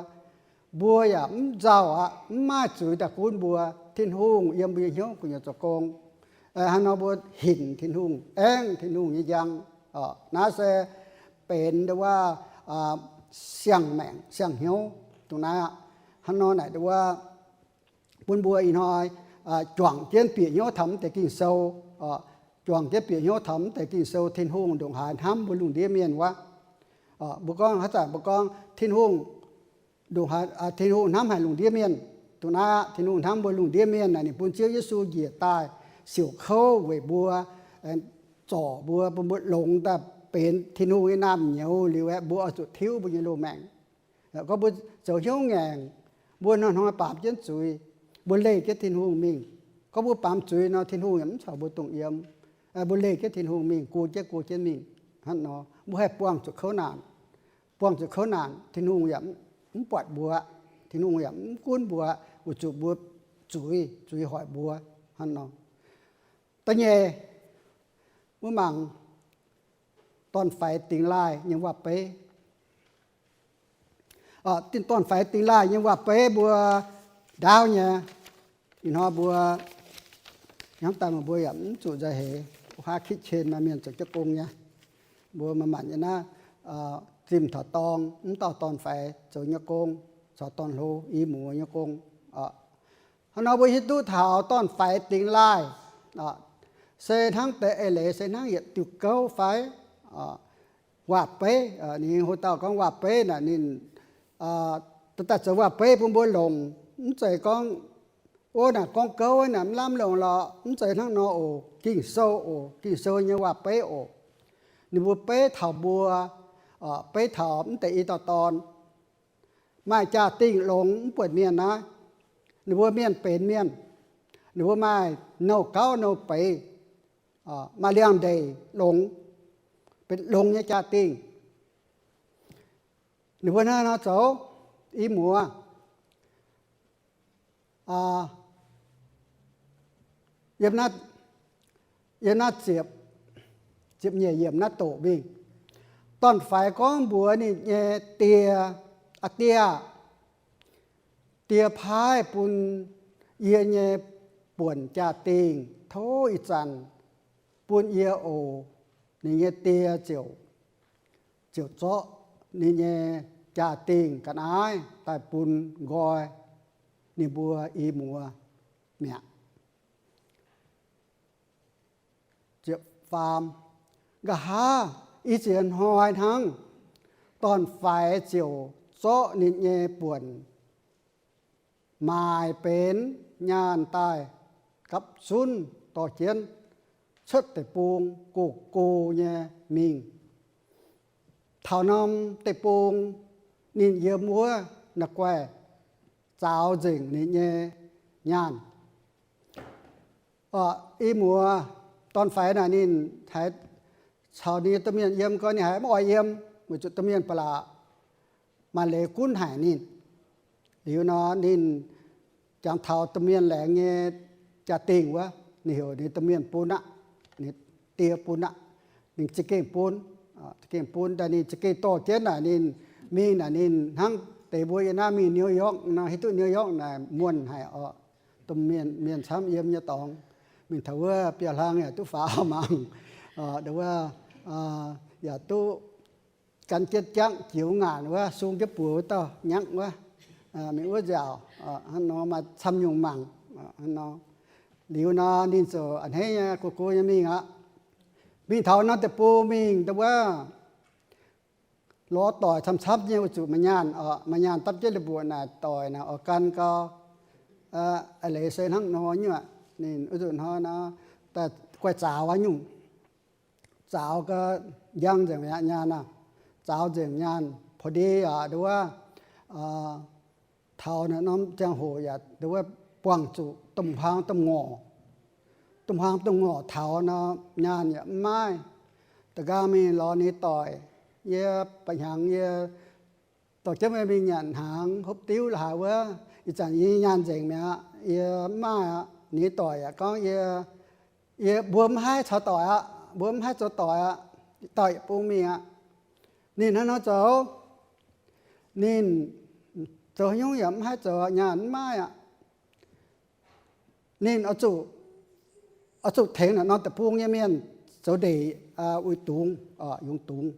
Mbuo yaac mv nzauh aqv, mv maaih zuiz daaih gunv mbuo. Tin-Hungh yiem mbuo nyei hnyouv gu'nyuoz zoux gong. Hnangv nor mbuo hinc Tin-Hungh, aengv Tin-Hungh nyei njang. Naaiv se benx nduov wuov siang-maengc siang-hnyouv dongh naaiv aqv. Hnangv nor naaic nduov wuov bun mbuo ih hnoi juangc jienv bieqc hnyouv taux mv deix Ging-Sou, juangc jienv bieqc hnyouv taux mv deix Ging-Sou, Tin-Hungh ndongc haaix hnamv mbuo lungh ndiev mienh wuov. Mbuo gorngv haaix zanc mbuo gorngv Tin-Hungh ndongc haaix, Tin-Hungh hnamv haic lungh ndiev mienh. Dongh naaiv aqv, Tin-Hungh hnamv mbuo lungh ndiev mienh naaic, ninh bun Ziouv Yesu njiec daaih siouc kouv weic mbuo, zorc mbuo, bun mbuo longx daaih benx Tin-Hungh nyei naamh nyouz liuz aeqv, mbuo oix zuqc tiuv mbuo nyei loz-maengc. Gorngv mbuo zoux hnyouv ngaengc, mbuo hnoi-hnoi baamz jienv zuiz, mbuo leih jienv Tin-Hungh mingh. Gorngv mbuo baamz zuiz nor, Tin-Hungh yaac mv caux mbuo dongh yiem. Mbuo leih jienv Tin-Hungh mingh, go jienv go jienv mingh. Hnangv nor mbuo haih buangh zuqc kouv naanc. Buangh zuqc kouv naanc, Tin-Hungh yaac mv buatc mbuo, Tin-Hungh yaac mv gunv mbuo, weic zuqc mbuo zuiz, zuiz hoic mbuo. Hnangv nor, da'nyeic, mbuo mangc dorn-faix dingx laaih nyei waac-beiv. Dorn-faix dingx laaih nyei waac-beiv mbuo ndaauv nyei. Ih hnoi mbuo hnamv daaih meih mbuo yaac mv zuqc nzauh heix, wuov kitchen maaih mienh zoux jienv gong nyei. Mbuo manc-manc nyei naaiv zimh taux dorng, mv dauh dorn-faix zoux nyei gong, caux dorn-hlo i muoz nyei gong. Hnangv nor mbuo hiuv duqv taux dorn-faix dingx laaih se hnangv deix eix leiz, se hnangv yietc diuh gouv fai waac-beiv. Ninh hlo dauh gorngv waac-beiv naaic ninh daaih zoux waac-beiv bun mbuo longc, mv zeiz gorngv Ov, naaic gorngv gouv naaic mv lamh longc lorqc, mv zeiz hnangv nor oc. Ging-Sou oc, Ging-Sou nyei waac-beiv oc. Ninh mbuo beiv taux mbuo, beiv taux mv deix i dauh dorn. Maaih jaa-dingh longx mv buatc mienh naaiv. Ninh mbuo mienh benx mienh. Ninh mbuo maaih nouh gauv nouh beiz, maaih liangx-ndeic longx, benx longx nyei jaa-dingh. Ninh mbuo hnangv haaix nor zoux? I muoz, yiem naaiv, yiem naaiv ziepc, ziepc nyeic yiemc naaiv doqc mingh. Dorn-faix gorngv mbuox ninh nyei die, Aa die, die paaiv bun yie nyei buonc jaa-dingh tov ih zanc bun yie oc. Ninh nyei die ziouc, ziouc zorqv ninh nyei jaa-dingh ga'naaiv daaih bun nqoi ninh mbuo i muoz mi'aqv. Ziepc faam, nqa'haav i ziex hnoi hnangv, dorn-faix ziouc zorqv ninh nyei buonc maaic benx nyaanh daaih gapv zunv dorh jienv cuotv deic-bung go-go nyei mingh. Taux norm deic-bung ninh yiem wuov, naaiv guaih zaaux nzengc ninh nyei nyaanh. I muoz, dorn-faix naaic ninh haiz caux ninh nyei domh mienh yiem gau, ninh haiz mv oix yiem, weic zuqc domh mienh ba'laqc maaih leiz gunv haic ninh. Liuz nor ninh jangx taux domh mienh laengz nyei jaa-dingh wuov, ninh heuc ninh domh mienh bun aqv, ninh die bun aqv. Ninh za'gengh bun, za'gengh bun daaih, ninh za'gengh dorh jienv naaic ninh mingh naaic, ninh hnangv deix mbuo yie naaiv mingh New York nor, hiuv duqv New York naaic muonh haic oc. Domh mienh, mienh camv yiem nyei dorngx, mingh taux wuov biauv-hlang yaac duqv faaux mangc, wuov, yaac duqv gan jienv jangv jiex ngaanc wuov, sung jienv buoz wuov dauh nyangv wuov, mingh wuov nziaauc, hnangv nor maaih camv nyungc mangc. Hnangv nor, liuz nor ninh ziouc a'hneiv nyei go-go nyei mingh aqv. Mingh taux norm deic-bung mingh, wuov, lorz doic camv-camv nyei, weic zuqc maaih nyaanh oc, maaih nyaanh dapv jienv leiz-mbuoqc naaic doic naaic oix gan gau, a'leiz se hnangv nor nyuoqc. Ninh wuov nzunc hnoi nor, daaih guaih zaaux aqv nyungc. Zaaux gau, njang nzengc mi'aqv nyaanh aav. Zaaux nzengc nyaanh, pov ndie yaac nduov, taux naaiv norm ziangh hoc yaac nduov buangh zuqc domh huaang domh ngorc. Domh huaang domh ngorc taux nor, nyaanh yaac mv maaih. Da'nqaang mingh lorz ninh doic, yie ba'hnyangx yie dorh jienv meih mingh nyanc hnaangx hopv diuv la'haaix wuov, ih zanc yie nyaanh nzengc mi'aqv, yie mv maaih aqv. Ninh doic yaac gorngv, yie, yie, mbuo mv haih caux doic aqv, mbuo mv haih zoux doic aqv, dauh yietc bung mingh aqv. Ninh hnangv nor zoux, ninh zoux haaix nyungc yaac mv haih zoux, nyaanh mv maaih aqv. Ninh oix zuqc, oix zuqc tengx naaic norm deic-bung nyei mienh zoux ndeic, uix dungz, yungz dungz.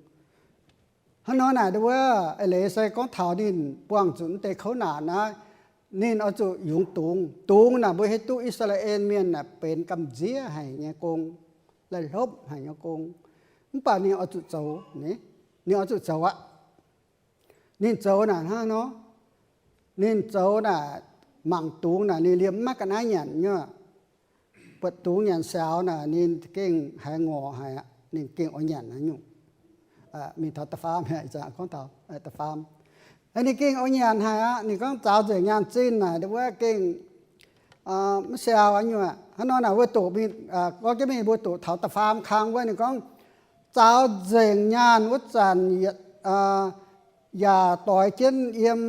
Hnangv nor naaic wuov, a'leiz se gorngv taux ninh buangh zuqc naaiv deix kouv naanc naaiv, ninh oix zuqc yungz dungz. Dungz naaic mbuo hiuv duqv I^saa^laa^en Mienh naaic benx gamh nziev haic nyei gong, laih hlopv haic nyei gong. Mv baac ninh oix zuqc zoux, ninh oix zuqc zoux aqv. Ninh zoux naaic hnangv nor, ninh zoux naaic mangc dungz naaic ninh liemh maiv ga'naaiv nyanc nyei. Buatc dungz nyanc siaaux naaic ninh gengh haiz ngorc haic aqv, ninh gengh oix nyanc haaix nyungc. Mingh taux da'faam, gorngv taux da'faam, ninh gengh oix nyanc haic aqv. Ninh gorngv zaaux nzengc nyaanh zinh naaic wuov gengh maiv siaaux haaix nyungc aqv. Hnangv nor naaic mbuo doqc mingh, gorngv jienv mingh mbuo doqc taux da'faam kang wuov, ninh gorngv zaaux nzengc nyaanh wuov zanc, yaac doix jienv yiem,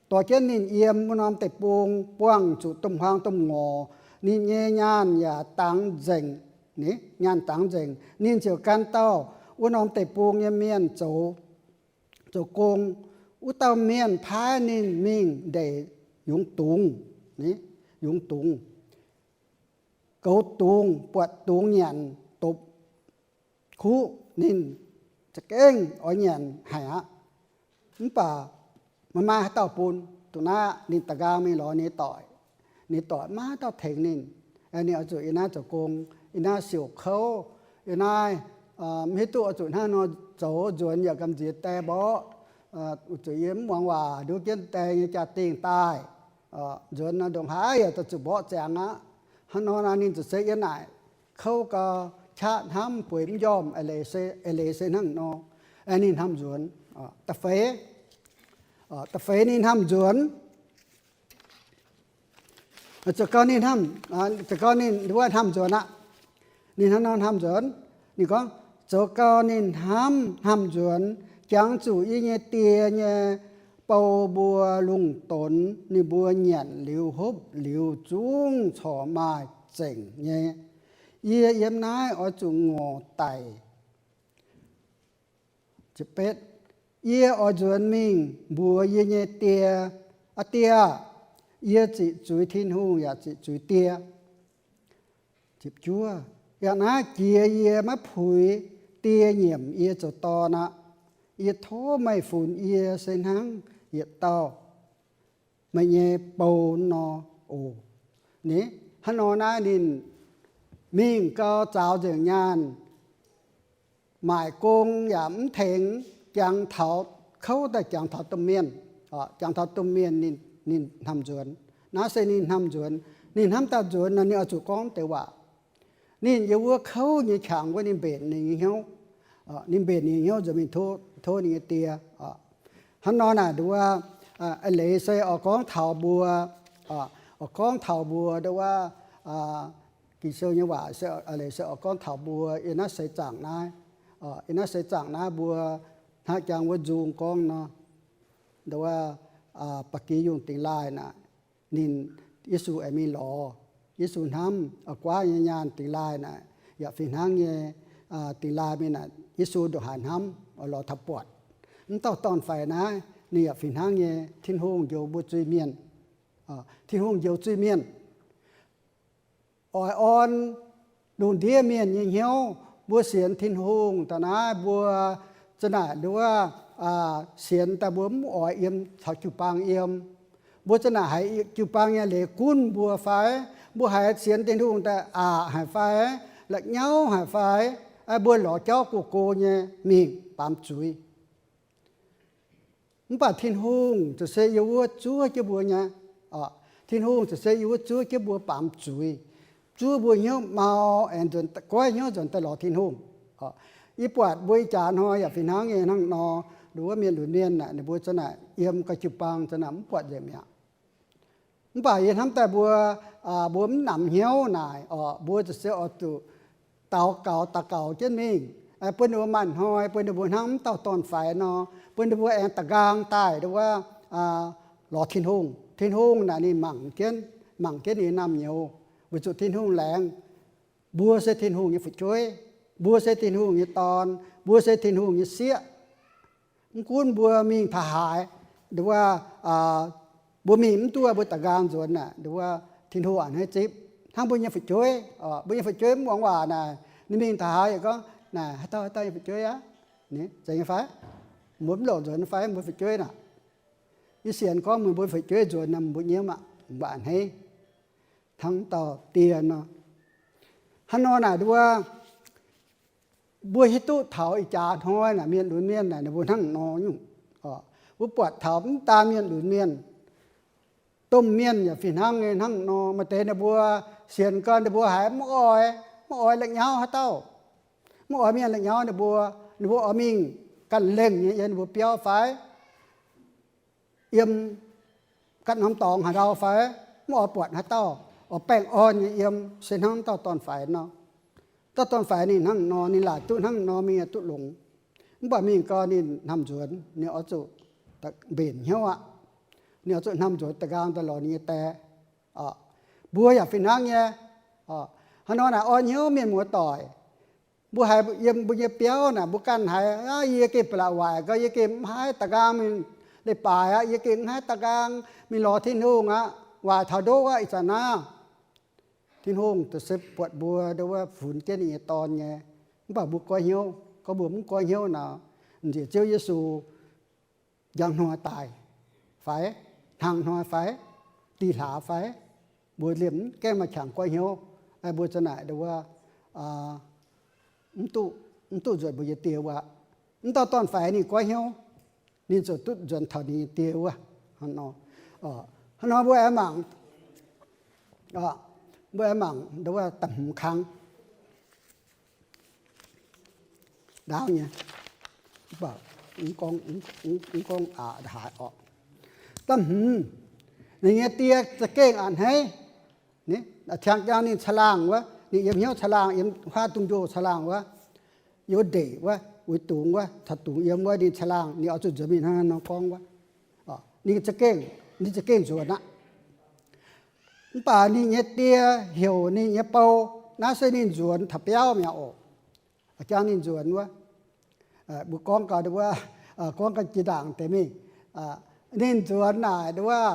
doix jienv ninh yiem wuov norm deic-bung, buangh zuqc domh huaang domh ngorc. Ninh nyei nyaanh yaac dangx nzengc, nyaanh dangx nzengc. Ninh ziouc gan dauh wuov norm deic-bung nyei mienh zoux, zoux gong. Wuov dauh mienh paaiv ninh mingh ndeic yungz dungz, yungz dungz, goux dungz, buatc dungz nyanc, dopc kuv, ninh za'gengh oix nyanc haic aqv. Mv baac maiv maaih haaix dauh bun. Dongh naaiv ninh da'nqaang mingh lorz ninh doic, ninh doic maiv maaih haaix dauh tengx ninh. Ninh oix zuqc yiem naaiv zoux gong, yiem naaiv siouc kouv, yiem naaiv mv hiuv duqv oix zuqc hnangv nor zoux, nzuonx yaac gamh nziex die mborqv, zuqc yiem mv muangx waac, nduov jienv die nyei jaa-dingh daaih. Nzuonx nor ndongc haaix yaac zuqc mborqv ziangx aqv. Hnangv nor naaic ninh ziouc se yiem naaic kouv gau, qaqv hnamv bueix mv njormh, eix leiz se hnangv nor. Ninh hnamv nzuonx. Da'feix, da'feix ninh hnamv nzuonx. Zoux gau ninh hnamv, zoux gau ninh wuov hnamv nzuonx aqv. Ninh hnangv nor hnamv nzuonx. Ninh gorngv, zoux gau ninh hnamv, hnamv nzuonx, jangx zuqc yie nyei die nyei bou mbuo lungh donx, ninh mbuo nyanc liuz hopv liuz zungv corc maaih zengc nyei. Yie yiem naaiv oix zuqc ngorc daic. Yie oix nzuonx mingh mbuox yie nyei die, Aa Die, yie ziqc zuiz Tin-Hungh yaac ziqc zuiz die. Yiem naaiv jiex yie maiv puix die nyiemc yie zoux dorn aqv. Yie tov meih funx yie se hnangv yietc dauh meih nyei bou nor oc. Ni, hnangv nor naaiv ninh mingh gau, zaaux nzengc nyaanh, maaic gong yaac mv tengx, jangx taux, kouv daaih jangx taux domh mienh, jangx taux domh mienh ninh, ninh hnamv nzuonx. Naaiv se ninh hnamv nzuonx. Ninh hnamv daaih nzuonx nor ninh oix zuqc gorngv deix waac. Ninh yiem wuov kouv nyei qangx wuov ninh mbenc ninh nyei hnyouv. Ninh mbenc ninh nyei hnyouv nzuonx mingh tov ninh nyei die. Hnangv nor naaic nduov, eix leiz se oix gorngv taux mbuo, oix gorngv taux mbuo nduov, Ging-Sou nyei waac se, eix leiz se oix gorngv taux mbuo yiem naaiv seix zaangc naaiv. Yiem naaiv seix zaangc naaiv mbuo hnangv jangx wuov nzung gorngv nor, nduov, ba'gi yungh dingx laaih naaic, ninh, Yesu aengx mingh lorz. Yesu hnamv oix guaav nyei nyaanh dingx laaih naaic, yaac fih hnangv nyei, dingx laaih mingh naaic, Yesu ndongc haaix hnamv oix lorz taux buatc. Mv dauh dorn-faix naaiv ninh yaac fih hnangv nyei, Tin-Hungh njoux mbuo zuiz-mienh. Tin-Hungh njoux zuiz-mienh. Oix orn lungh ndiev mienh nyei hnyouv. Mbuo sienx Tin-Hungh daaih naaiv, mbuo za'naaic nduov, sienx daaih mbuo mv oix yiem caux jiu-baang yiem. Mbuo za'naaic haiz jiu-baang nyei leiz gunv mbuo fai? Mbuo haiz sienx Tin-Hungh daaih aqc haic fai? La'nyauv haic fai? Mbuo lorz jauv go-go nyei mingh baamz zuiz. Mv baac Tin-Hungh ziouc se yiem wuov zuov jienv mbuo nyei. Tin-Hungh ziouc se yiem wuov zuov jienv mbuo baamz zuiz, zuov mbuo hnyouv mau, aengx nzuonx, goiv hnyouv nzuonx daaih lorz Tin-Hungh. Yie buatc mbuo ih jaax hnoi yaac fih hnangv nyei hnangv nor, nduov mienh lunx mienh naaic, ninh mbuo za'naaic yiem gau jiu-baang za'naaic mv buatc nzengc mi'aqv. Mv baac yie hnamv daaih mbuo, mbuo mv namx hnyouv naaic orqc, mbuo ziouc se oix zuqc daux gaux daux gaux jienv mingh, bun ninh mbuo maaih hnoi, bun ninh mbuo hnangv mv dauh dorn-faix nor, bun ninh mbuo aengx da'nqaang daaih nduov, lorz Tin-Hungh. Tin-Hungh naaic ninh mangc jienv, mangc jienv ninh nyei naamh nyouz, weic zuqc Tin-Hungh laengz mbuo se Tin-Hungh nyei fu'jueiv, mbuo se Tin-Hungh nyei dorn, mbuo se Tin-Hungh nyei sieqv. Mv gunv mbuo mingh taux haaix, nduov, mbuo mingh mv duqv, mbuo da'nqaang nzuonx naaic, nduov, Tin-Hungh a'hneiv zipv hnangv mbuo nyei fu'jueiv. Mbuo nyei fu'jueiv mv muangx waac naaic, ninh mingh taux haaix yaac gorngv, naaic, haaix dauh, haaix dauh nyei fu'jueiv aqv? Zeiz nyei fai? Mbuo mv longc nzuonx fai mbuo fu'jueiv naaic? Yie sienx gorngv meih mbuo fu'jueiv nzuonx nor, mbuo nyiemv aqv, mbuo a'hneiv hnangv dauh die nor. Hnangv nor naaic nduov, mbuo hiuv duqv taux ih jaax hnoi naaic mienh lunx mienh naaic ninh mbuo hnangv nor nyungc. Mbuo buatc taux mv daan mienh lunx mienh, domh mienh yaac fih hnangv nyei hnangv nor. Maaih deix ninh mbuo sienx gau ninh mbuo haiz mv oix, mv oix la'nyauv haaix dauh, mv oix mienh la'nyauv ninh mbuo. Ninh mbuo oix mingh ganh lengh nyei yiem ninh mbuo biauv fai yiem ganh norm dorngx haaix ndau fai, mv oix buatc haaix dauh, oix baengh orn nyei yiem, se hnangv dauh dorn-faix nor. Dauh dorn-faix ninh hnangv nor, ninh laaic duqv hnangv nor mingh yaac duqv longx. Mv baac mingh gau ninh hnamv nzuonx, ninh oix zuqc mbenc hnyouv aqv. Ninh oix zuqc hnamv nzuonx da'nqaang daaih lorz ninh nyei die. Mbuo yaac fih hnangv nyei. Hnangv nor naaic orn hnyouv mienh muoz-doic, mbuo haiz yiem mbuo nyei biauv naaic mbuo ganh haiz, yie gengh ba'laqc waaic gau, yie gengh mv haih da'nqaang mingh leiz-baaix aqv, yie gengh mv haih da'nqaang mingh lorz Tin-Hungh aqv, waaic taux ndoqv aqv, ih zanc naaiv. Tin-Hungh ziouc se buatc mbuo nduov funx jienv ninh nyei Dorn nyei. Mv baac mbuo goiv hnyouv. Gorngv mbuo mv goiv hnyouv nor, nziex Ziouv Yesu njang hnoi daaih fai, hnangv hnoi fai, dih hlaax fai, mbuo liemh mv gaengh maaih qangx goiv hnyouv. Mbuo za'naaic nduov, mv duqv, mv duqv nzuonx mbuo nyei die wuov. Mv dauh dorn-faix ninh goiv hnyouv, ninh ziouc duqv nzuonx taux ninh nyei die wuov. Hnangv nor, Hnangv nor mbuo aengx mangc, mbuo aengx mangc nduov wuov da'hmz kang ndaauv nyei, mv gorngv aqc haaix orqc. Da'hmz, ninh nyei die za'gengh a'hneiv, ciang jangx ninh caangh laangh wuov, ninh yiem hnyouv caangh laangh, yiem huaav dungz-njoh caangh laangh wuov, yiem wuov ndeic wuov, wuic dungz wuov, caux dungz yiem wuov ninh caangh laangh, ninh oix zuqc nzuonx mingh hnangv nor gorngv wuov. Ninh za'gengh, ninh za'gengh nzuonx aqv. Mv baac ninh nyei die heuc ninh nyei bou, naaiv se ninh nzuonx taux biauv mi'aqv oc. Jangx ninh nzuonx wuov, mbuo gorngv gau wuov, gorngv gau jiex ndaangc deix mingh. Ninh nzuonx naaic wuov,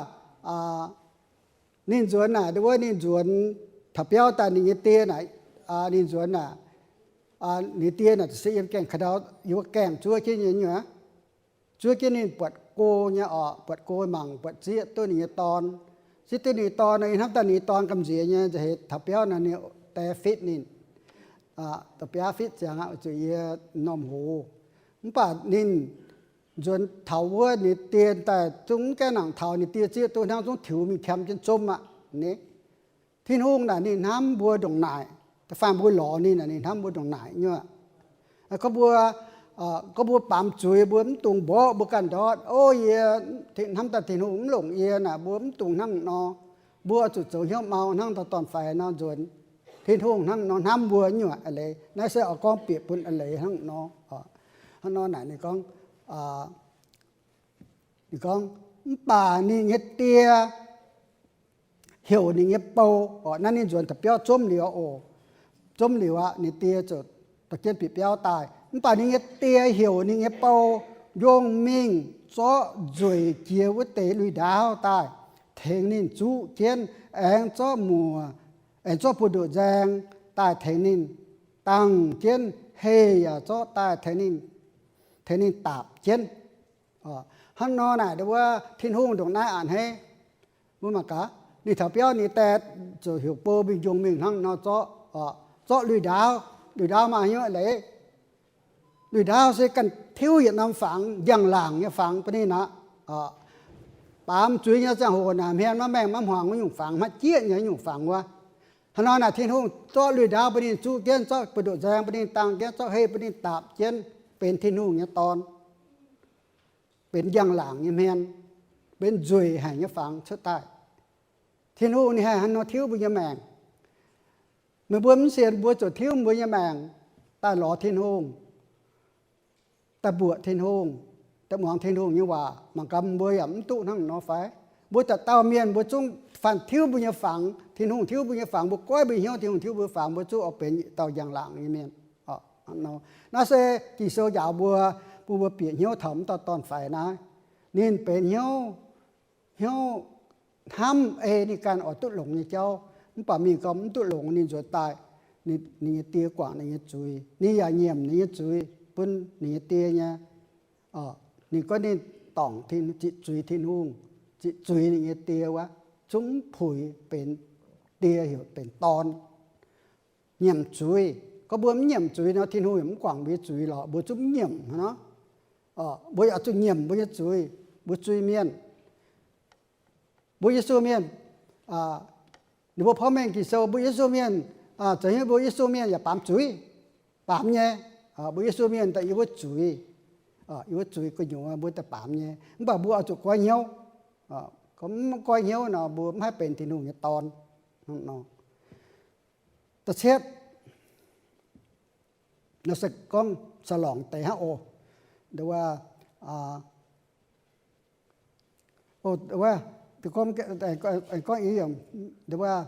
ninh nzuonx naaic wuov, ninh nzuonx taux biauv daaih ninh nyei die naaic, ninh nzuonx naaic, ninh die naaic se yiem gaengh ka'ndau, yiem wuov gaengh zuov jienv nyei nyuoqc, zuov jienv ninh buatc go nyei orqc, buatc go mangc buatc zieqv duqv ninh nyei dorn. Zieqv duqv ninh nyei dorn nor, yie hnamv daaih ninh nyei dorn gamh nziex nyei, nza'heix taux biauv nor ninh die fitv ninh, da'biaav fitv ziangx zuqc yie m'normh hoz. Mv baac ninh nzuonx taux wuov ninh die daaih zungv mv gaengh nangc taux, ninh die zieqv duqv hnangv zungv tiux mingh qiemx jienv zomv aqv. Tin-Hungh naaic ninh hnamv mbuo ndongc naaic, da'faanh mbuo lorz ninh naaic ninh hnamv mbuo ndongc naaic nyuoqc. Gorngv mbuo, gorngv mbuo baamz zuiz mbuo mv dungx mborqv mbuo ganh ndortv, o, yie hnamv daaih Tin-Hungh mv longc yie naaic, mbuo mv dungx hnangv nor. Mbuo oix zuqc zoux hnyouv mau hnangv dorn-faix nor nzuonx. Tin-Hungh hnangv nor hnamv mbuo nyuoqc a'leiz. Naaiv se oix gorngv bieqc bun a'leiz hnangv nor. Hnangv nor naaic ninh gorngv, ninh gorngv, mv baac ninh nyei die heuc ninh nyei bou, naaiv ninh nzuonx taux biauv zomv liuz oc. Zomv liuz aqv, ninh die ziouc dorh jienv bieqc biauv daaih. Mv baac ninh nyei die heuc ninh nyei bou, njongh mingh zorqv nzueic jiex wuov deix lui-ndaauv daaih, tengx ninh zuqv jienv, aengx zorqv muoc, aengx zorqv buoz-ndoqv nzaeng daaih tengx ninh dangh jienv, heh yaac zorqv daaih tengx ninh, tengx ninh daapc jienv. Hnangv nor naaic wuov Tin-Hungh ndongc naaiv a'hneiv. Mbuo mangc gaax, ninh taux biauv ninh die ziouc heuc bou mingh njongh mingh hnangv nor zorqv, zorqv lui-ndaauv. Lui-ndaauv maaih hnyouv leiz. Lui-ndaauv se ganh tiuv yietc norm fangx, njang-laangc nyei fangx bun ninh aqv. Baamz zuiz nyei ziangh hoc naaic hmien maiv maengh maiv hmuangx wuov nyungc fangx, maiv jieqv nyei nyungc fangx wuov. Hnangv nor naaic Tin-Hungh zorqv lui-ndaauv bun ninh zuqv jienv, zorqv buoz-ndoqv nzaeng bun ninh dangh jienv, zorqv heh bun ninh daapc jienv, benx Tin-Hungh nyei dorn, benx njang-laangc nyei hmien, benx nzueic haic nyei fangx cuotv daaih. Tin-Hungh ninh haih hnangv nor tiuv mbuo nyei maengc. Meih mbuo mv sienx, mbuo ziouc tiuv mbuo nyei maengc daaih lorz Tin-Hungh, daaih mbuoqc Tin-Hungh, daaih muangx Tin-Hungh nyei waac. Mangc gaax mbuo yaac mv duqv hnangv nor fai? Mbuo dauh dauh mienh mbuo zungv, faanh tiuv mbuo nyei fangx, Tin-Hungh tiuv mbuo nyei fangx, mbuo goiv mbuo hnyouv, Tin-Hungh tiuv mbuo fangx, mbuo zungv oix benx dauh njang-laangc nyei mienh. Naaiv se Ging-Sou njaaux mbuo, bun mbuo bieqc hnyouv taux mv dauh dorn-faix naaiv. Ninh benx hnyouv, hnyouv hnamv ei ninh ganh oix duqv longx nyei jauv, mv baac mingh gau mv duqv longx, ninh nzuonx daaih, ninh nyei die guangc ninh nyei zuiz, ninh yaac nyiemc ninh nyei zuiz bun ninh nyei die nyei. Ninh gorngv ninh dorngc, ziqc zuiz Tin-Hungh, ziqc zuiz ninh nyei die wuov, zungv mv puix benx die, heuc benx dorn. Nyiemc zuiz. Gorngv mbuo mv nyiemc zuiz nor, Tin-Hungh yaac mv guangc mbuo nyei zuiz lorqc. Mbuo zungv mv nyiemc hnangv nor. Mbuo yaac zuqc nyiemc mbuo nyei zuiz, mbuo zuiz-mienh. Mbuo Yesu mienh, ninh mbuo porv mengh Ging-Sou, mbuo Yesu mienh, zoux hnyouv mbuo Yesu mienh yaac baamz zuiz, baamz nyei. Mbuo Yesu mienh daaih yiem wuov zuiz, yiem wuov zuiz gu'nyuoz mbuo daaih baamz nyei. Mv baac mbuo oix zuqc goiv hnyouv. Gorngv mv goiv hnyouv nor, mbuo mv haih benx Tin-Hungh nyei dorn. Da'cietv, nor se gorngv sa lorngc deix hnangv oc. Wuov, gorngv, gorngv, wuov,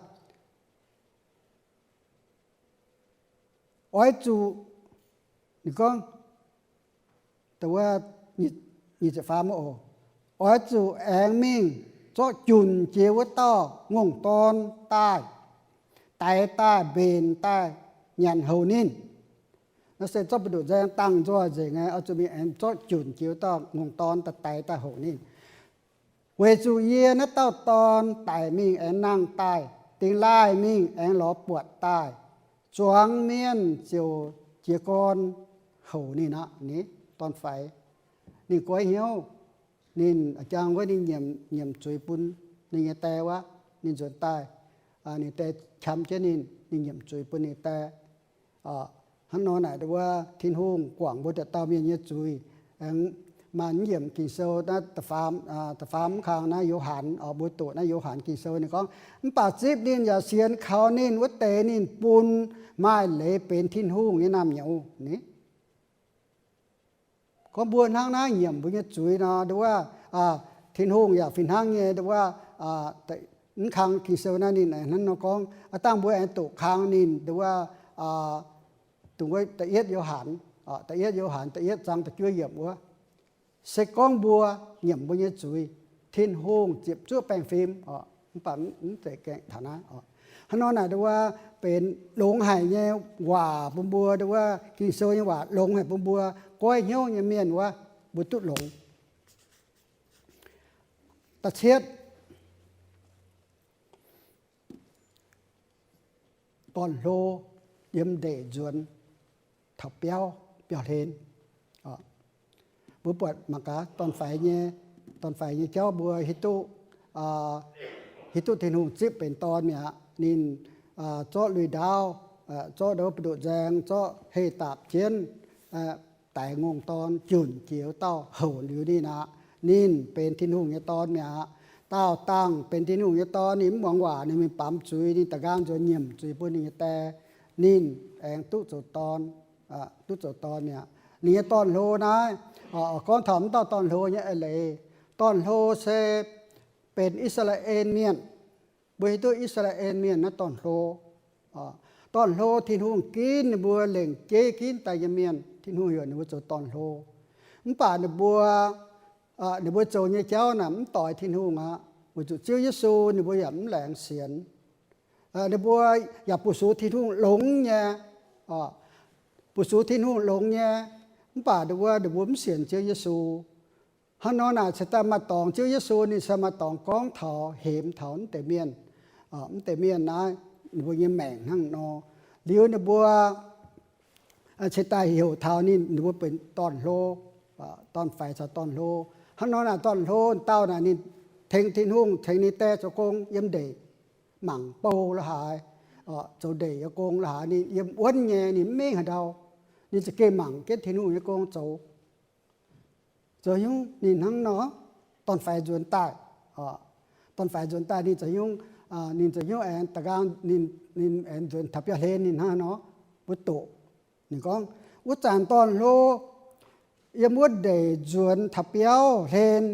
oix zuqc, ninh gorngv, wuov, nyic ziepc faam oc, oix zuqc aengx mingh zorqv junc jiex wuov dauh ngongh dorn daaih, daix daaih, mbenc daaih, nyanc houc ninh. Naaiv se zorqv buoz-ndoqv nzaeng dangh nzoih nzengc nyei, oix zuqc mingh aengx zorqv junc jiex wuov dauh ngongh dorn daaih daix daaih houc ninh. Weic zuqc yie naaiv dauh dorn daic mingh aengx nangh daaih, dingx laaih mingh aengx lorz buatc daaih, zuangx mienh ziouc jiez gorn houc ninh aqv. Ni, dorn-faix, ninh goiv hnyouv, ninh jangx wuov ninh nyiemc, nyiemc zuiz bun ninh nyei die wuov, ninh nzuonx daaih, ninh die qam jienv ninh, ninh nyiemc zuiz bun ninh die. Hnangv nor naaic wuov Tin-Hungh guangc mbuo dauh dauh mienh nyei zuiz. Aengx maaih yiemc Ging-Sou naaiv da'faam, da'faam mv kang naaiv Yo^han, mbuo doqc naaiv Yo^han Ging-Sou ninh gorngv, mv baac zipv ninh yaac sienx kaux ninh wuov deix ninh bun maaih leiz benx Tin-Hungh nyei naamh nyouz ni. Gorngv mbuo hnangv naaiv nyiemc mbuo nyei zuiz nor, nduov, Tin-Hungh yaac fih hnangv nyei, nduov, mv kang Ging-Sou naaiv ninh hnangv nor gorngv, aav dangh mbuo aengx doqc kang ninh, nduov, dongh wuov da'yietv Yo^han, da'yietv Yo^han da'yietv zaang da'juov yiemc wuov, se gorngv mbuo nyiemc mbuo nyei zuiz, Tin-Hungh ziepc zuoqv baengh fim, mv baac mv zeiz gaengh taux naaiv. Hnangv nor naaic nduov benx longx haic nyei waac bun mbuo, nduov Ging-Sou nyei waac longx haic bun mbuo goiv hnyouv nyei mienh wuov, mbuo duqv longx. Da'cietv, dorn-hlo yiem ndeic nzuonx taux biauv, biauv-hlen. Mbuo buatc mangc gaax dorn-faix nyei, dorn-faix nyei jauv mbuo hiuv duqv, hiuv duqv Tin-Hungh zipv benx dorn mi'aqv. Ninh zorqv lui-ndaauv, zorqv ndouv buoz-ndoqv nzaeng, zorqv heh daapc jienv, daix ngongh dorn junc jiex wuov dauh houc liuz ninh aqv. Ninh benx Tin-Hungh nyei dorn mi'aqv. Daauh dangh benx Tin-Hungh nyei dorn ninh mv muangx waac, ninh mingh baamz zuiz, ninh da'nqaang nzuonx nyiemc zuiz bun ninh nyei die, ninh aengx duqv zoux dorn, duqv zoux dorn mi'aqv. Ninh nyei dorn-hlo naaiv, gorngv taux mv dauh dorn-hlo nyei eix leiz, dorn-hlo se benx I^saa^laa^en Mienh. Mbuo hiuv duqv I^saa^laa^en Mienh naaiv dorn-hlo. Dorn-hlo Tin-Hungh ginv ninh mbuo lengc jeiv ginv daaih nyei mienh, Tin-Hungh heuc ninh mbuo zoux dorn-hlo. Mv baac ninh mbuo, ninh mbuo zoux nyei jauv naaic mv doix Tin-Hungh aqv. Weic zuqc Ziouv Yesu ninh mbuo yaac mv laengz sienx. Ninh mbuo yaac bu sux Tin-Hungh longx nyei, bu sux Tin-Hungh longx nyei, mv baac ninh mbuo, ninh mbuo mv sienx Ziouv Yesu. Hnangv nor naaic cingx daaih maaih dorngx Ziouv Yesu ninh se maaih dorngx gorngv taux, hemx taux mv deix mienh, mv deix mienh naaiv, ninh mbuo nyei maengc hnangv nor. Liuz ninh mbuo cingx daaih heuc taux ninh, ninh mbuo benx dorn-hlo, dorn-faix caux dorn-hlo. Hnangv nor naaic dorn-hlo dauh naaic ninh tengx Tin-Hungh, tengx ninh die zoux gong yiem ndeic, mangc bou la'haaix, zoux ndeic nyei gong la'haaix, ninh yiem wuonv nyei, ninh mv mingh haaix ndau. Ninh za'gengh mangc jienv Tin-Hungh nyei gong zoux. Zoux nyungc ninh hnangv nor, dorn-faix nzuonx daaih, dorn-faix nzuonx daaih ninh zoux nyungc, ninh zoux nyungc aengx da'nqaang ninh, ninh aengx nzuonx taux biauv hlen ninh hnangv nor, mbuo doqc. Ninh gorngv, wuov zanc dorn-hlo yiem wuov ndeic nzuonx taux biauv hlen,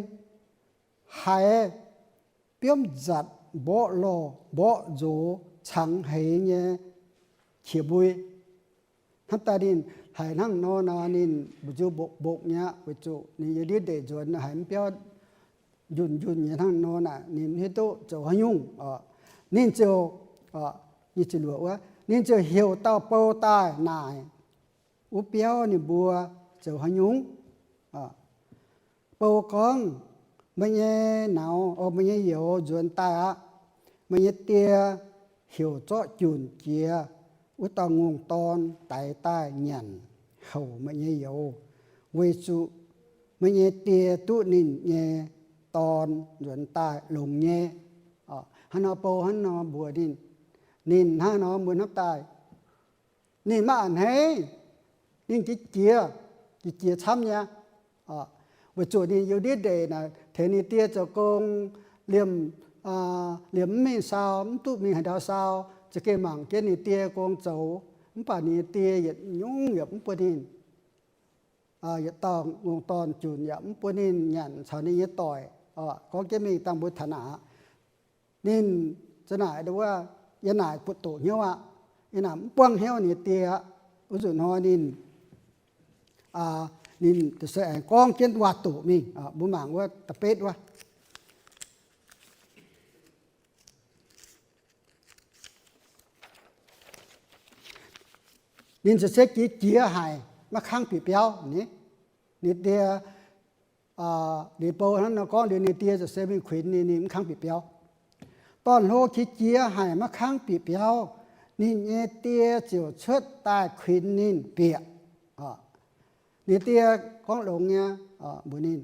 haiz biomv nzatc mborqv lorh mborqv nzox cangx heix nyei qiex mbui. Hnamv daaih ninh haiz hnangv nor nor ninh mbu'nziu mbopv-mbopv nyei aqv, weic zuqc ninh yiem ndiev ndeic nzuonx haiz mv biauv njunh njunh nyei hnangv nor naaic, ninh mv hiuv duqv zoux haaix nyungc. Ninh ziouc, nyic ziepc luoqc wuov, ninh ziouc heuc dauh bou daaih naaic wuov biauv ninh mbuo zoux haaix nyungc. Bou gorngv, meih nyei nauz, o, meih nyei youz nzuonx daaih aqv. Meih nyei die heuc zorqv junc jiex wuov dauh ngongh dorn daix daaih nyanc houc meih nyei youz, weic zuqc meih nyei die duqv ninh nyei dorn nzuonx daaih longx nyei. Hnangv nor bou hnangv nor mbuox ninh, ninh hnangv nor mbuo hnamv daaih. Ninh maiv a'hneiv. Ninh jiex jiex, jiex jiex camv nyei. Weic zuqc ninh yiem ndiev ndeic naaic tengx ninh die zoux gong, liemh, liemh mv mingh sau, mv duqv mingh haaix ndau sau, za'gengh mangc jienv ninh die gong zoux. Mv baac ninh nyei die yietc nyungc yaac mv bun ninh, yietc dauh ngongh dorn junc yaac mv bun ninh nyanc caux ninh nyei doic. Gorngv jienv mingh dangh mbuo taux naaic aqv. Ninh za'naaic wuov, yie naaic butv doqc hnyouv aqv. Yie naaic mv buangv hnyouv ninh nyei die aqv. Wuov nzunc hnoi ninh, ninh se aengx gorngv jienv waac-doqc mingh. Mbuo mangc wuov da'betv wuov. Ninh ziouc se jiex jiex haic, maiv kangv bieqc biauv ni. Ninh die, ninh bou hnangv nor gorngv liuz, ninh die ziouc se mingh kuinx ninh, ninh mv kangv bieqc biauv. Dorn-hlo qiex jiez haic maiv kangv bieqc biauv, ninh nyei die ziouc cuotv daaih kuinx ninh bieqc. Ninh die gorngv longx nyei mbuox ninh.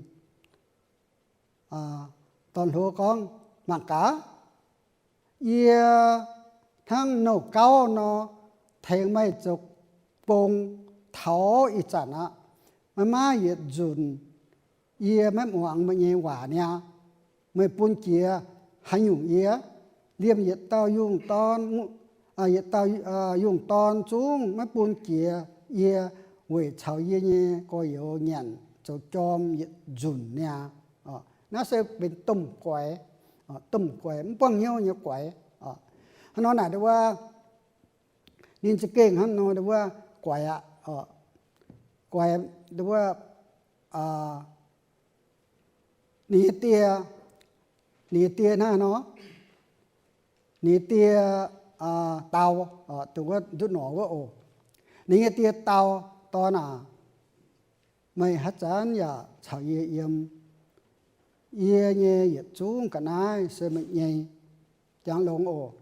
Dorn-hlo gorngv, Mangc gaax, yie hnangv nouh gauv nor, tengx meih zoux gong taux ih zanc aqv. Meih maiv yietc nzunc yie maiv muangx meih nyei waac niaa. Meih bun jiex haaix nyungc yie? Liemh yietc dauh yungh dorn, yietc dauh yungh dorn zungv maiv bun jiex yie weic caux yie nyei gorx-youz nyanc zoux jorm yietc nzunc niaa. Naaiv se benx domh guaix, domh guaix, mv buangv hnyouv nyei guaix. Hnangv nor naaic wuov, ninh za'gengh hnangv nor wuov guaix aqv. Guaix wuov, ninh nyei die, ninh nyei die hnangv nor, ninh nyei die dau, dongh wuov nduqc norqc wuov oc. Ninh nyei die dau, Dorn aac, meih haaix zanc yaac caux yie yiem. Yie nyei yietc zungv ga'naaiv se meih nyei. Jangx longx oc.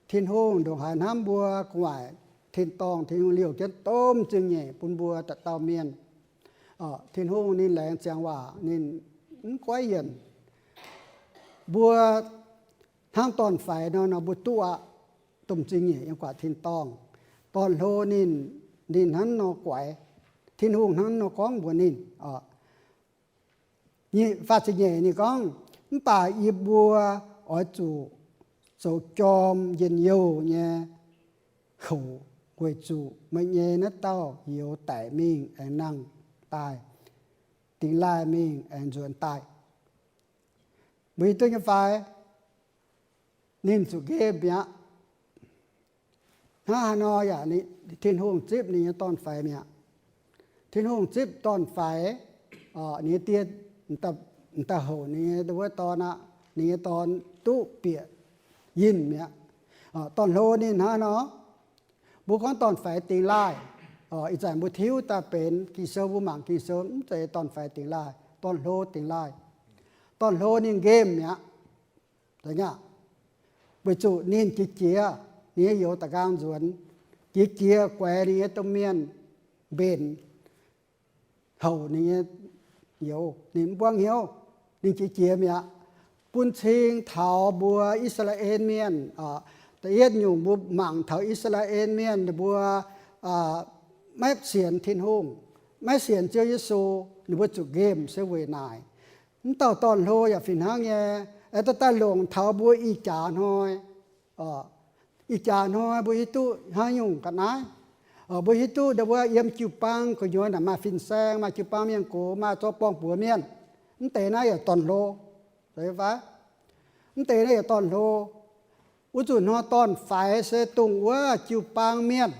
Tin-Hungh ndongc haaix hnamv mbuo gu'nguaaic tin-dorngh, Tin-Hungh liouh jienv domh zingh nyeic bun mbuo dauh dauh mienh. Tin-Hungh ninh laengz ziangx waac, ninh mv goiv yienc. Mbuo hnangv dorn-faix nor, nor mbuo duqv aqv. Domh zingh nyeic yiem guaax tin-dorngh. Dorn-hlo ninh, ninh hnangv nor guaix. Tin-Hungh hnangv nor gorngv mbuox ninh. Faah ziepc nyeic ninh gorngv, Mv baac yie mbuo oix zuqc zoux jorm njien-youh nyei houc, weic zuqc meih nyei naaiv dauh youz daic mingh aengx nangh daaih, dingx laaih mingh aengx nzuonx daaih. Mbuo hiuv duqv nyei fai? Ninh zuqc nqemh mi'aqv. Hnangv haaix nor yaac Tin-Hungh zipv ninh nyei dorn-faix mi'aqv. Tin-Hungh zipv dorn-faix, ninh nyei die, m'daaih houc ninh nyei wuov dorn aqv. Ninh nyei dorn duqv bieqc yinh mi'aqv. Dorn-hlo ninh hnangv nor, mbuo gorngv dorn-faix dingx laaih. Ih zanc mbuo tiuv daaih benx Ging-Sou, mbuo mangc Ging-Sou mv zeiz dorn-faix dingx laaih, dorn-hlo dingx laaih. Dorn-hlo ninh nqemh mi'aqv. Weic zuqc ninh jiex jiex, ninh nyei youz da'nqaang nzuonx, jiex jiex guaix ninh nyei domh mienh mbenc, houc ninh nyei youz, ninh mv buangv hnyouv, ninh jiex jiex mi'aqv. Bun cing taux mbuo I^saa^laa^en Mienh, da'yietv nyungc mbuo mangc taux I^saa^laa^en Mienh ninh mbuo maiv sienx Tin-Hungh, maiv sienx Ziouv Yesu, ninh mbuo zuqc nqemh se weic naaic. Mv dauh dorn-hlo yaac fih hnangv nyei, aengx daaih longc taux mbuo ih jaax hnoi. Ih jaax hnoi mbuo hiuv duqv haaix nyungc ga'naaiv. Mbuo hiuv duqv ndau wuov yiem jiu-baang gu'nyuoz naaic maaih fin-saeng, maaih jiu-baang mienh gox, maaih zorqv borng-buoz mienh. Mv deix naaiv yaac dorn-hlo fai? Mv deix naaiv yaac dorn-hlo. Wuov zuqc hnoi dorn-faix se dongh wuov jiu-baang mienh.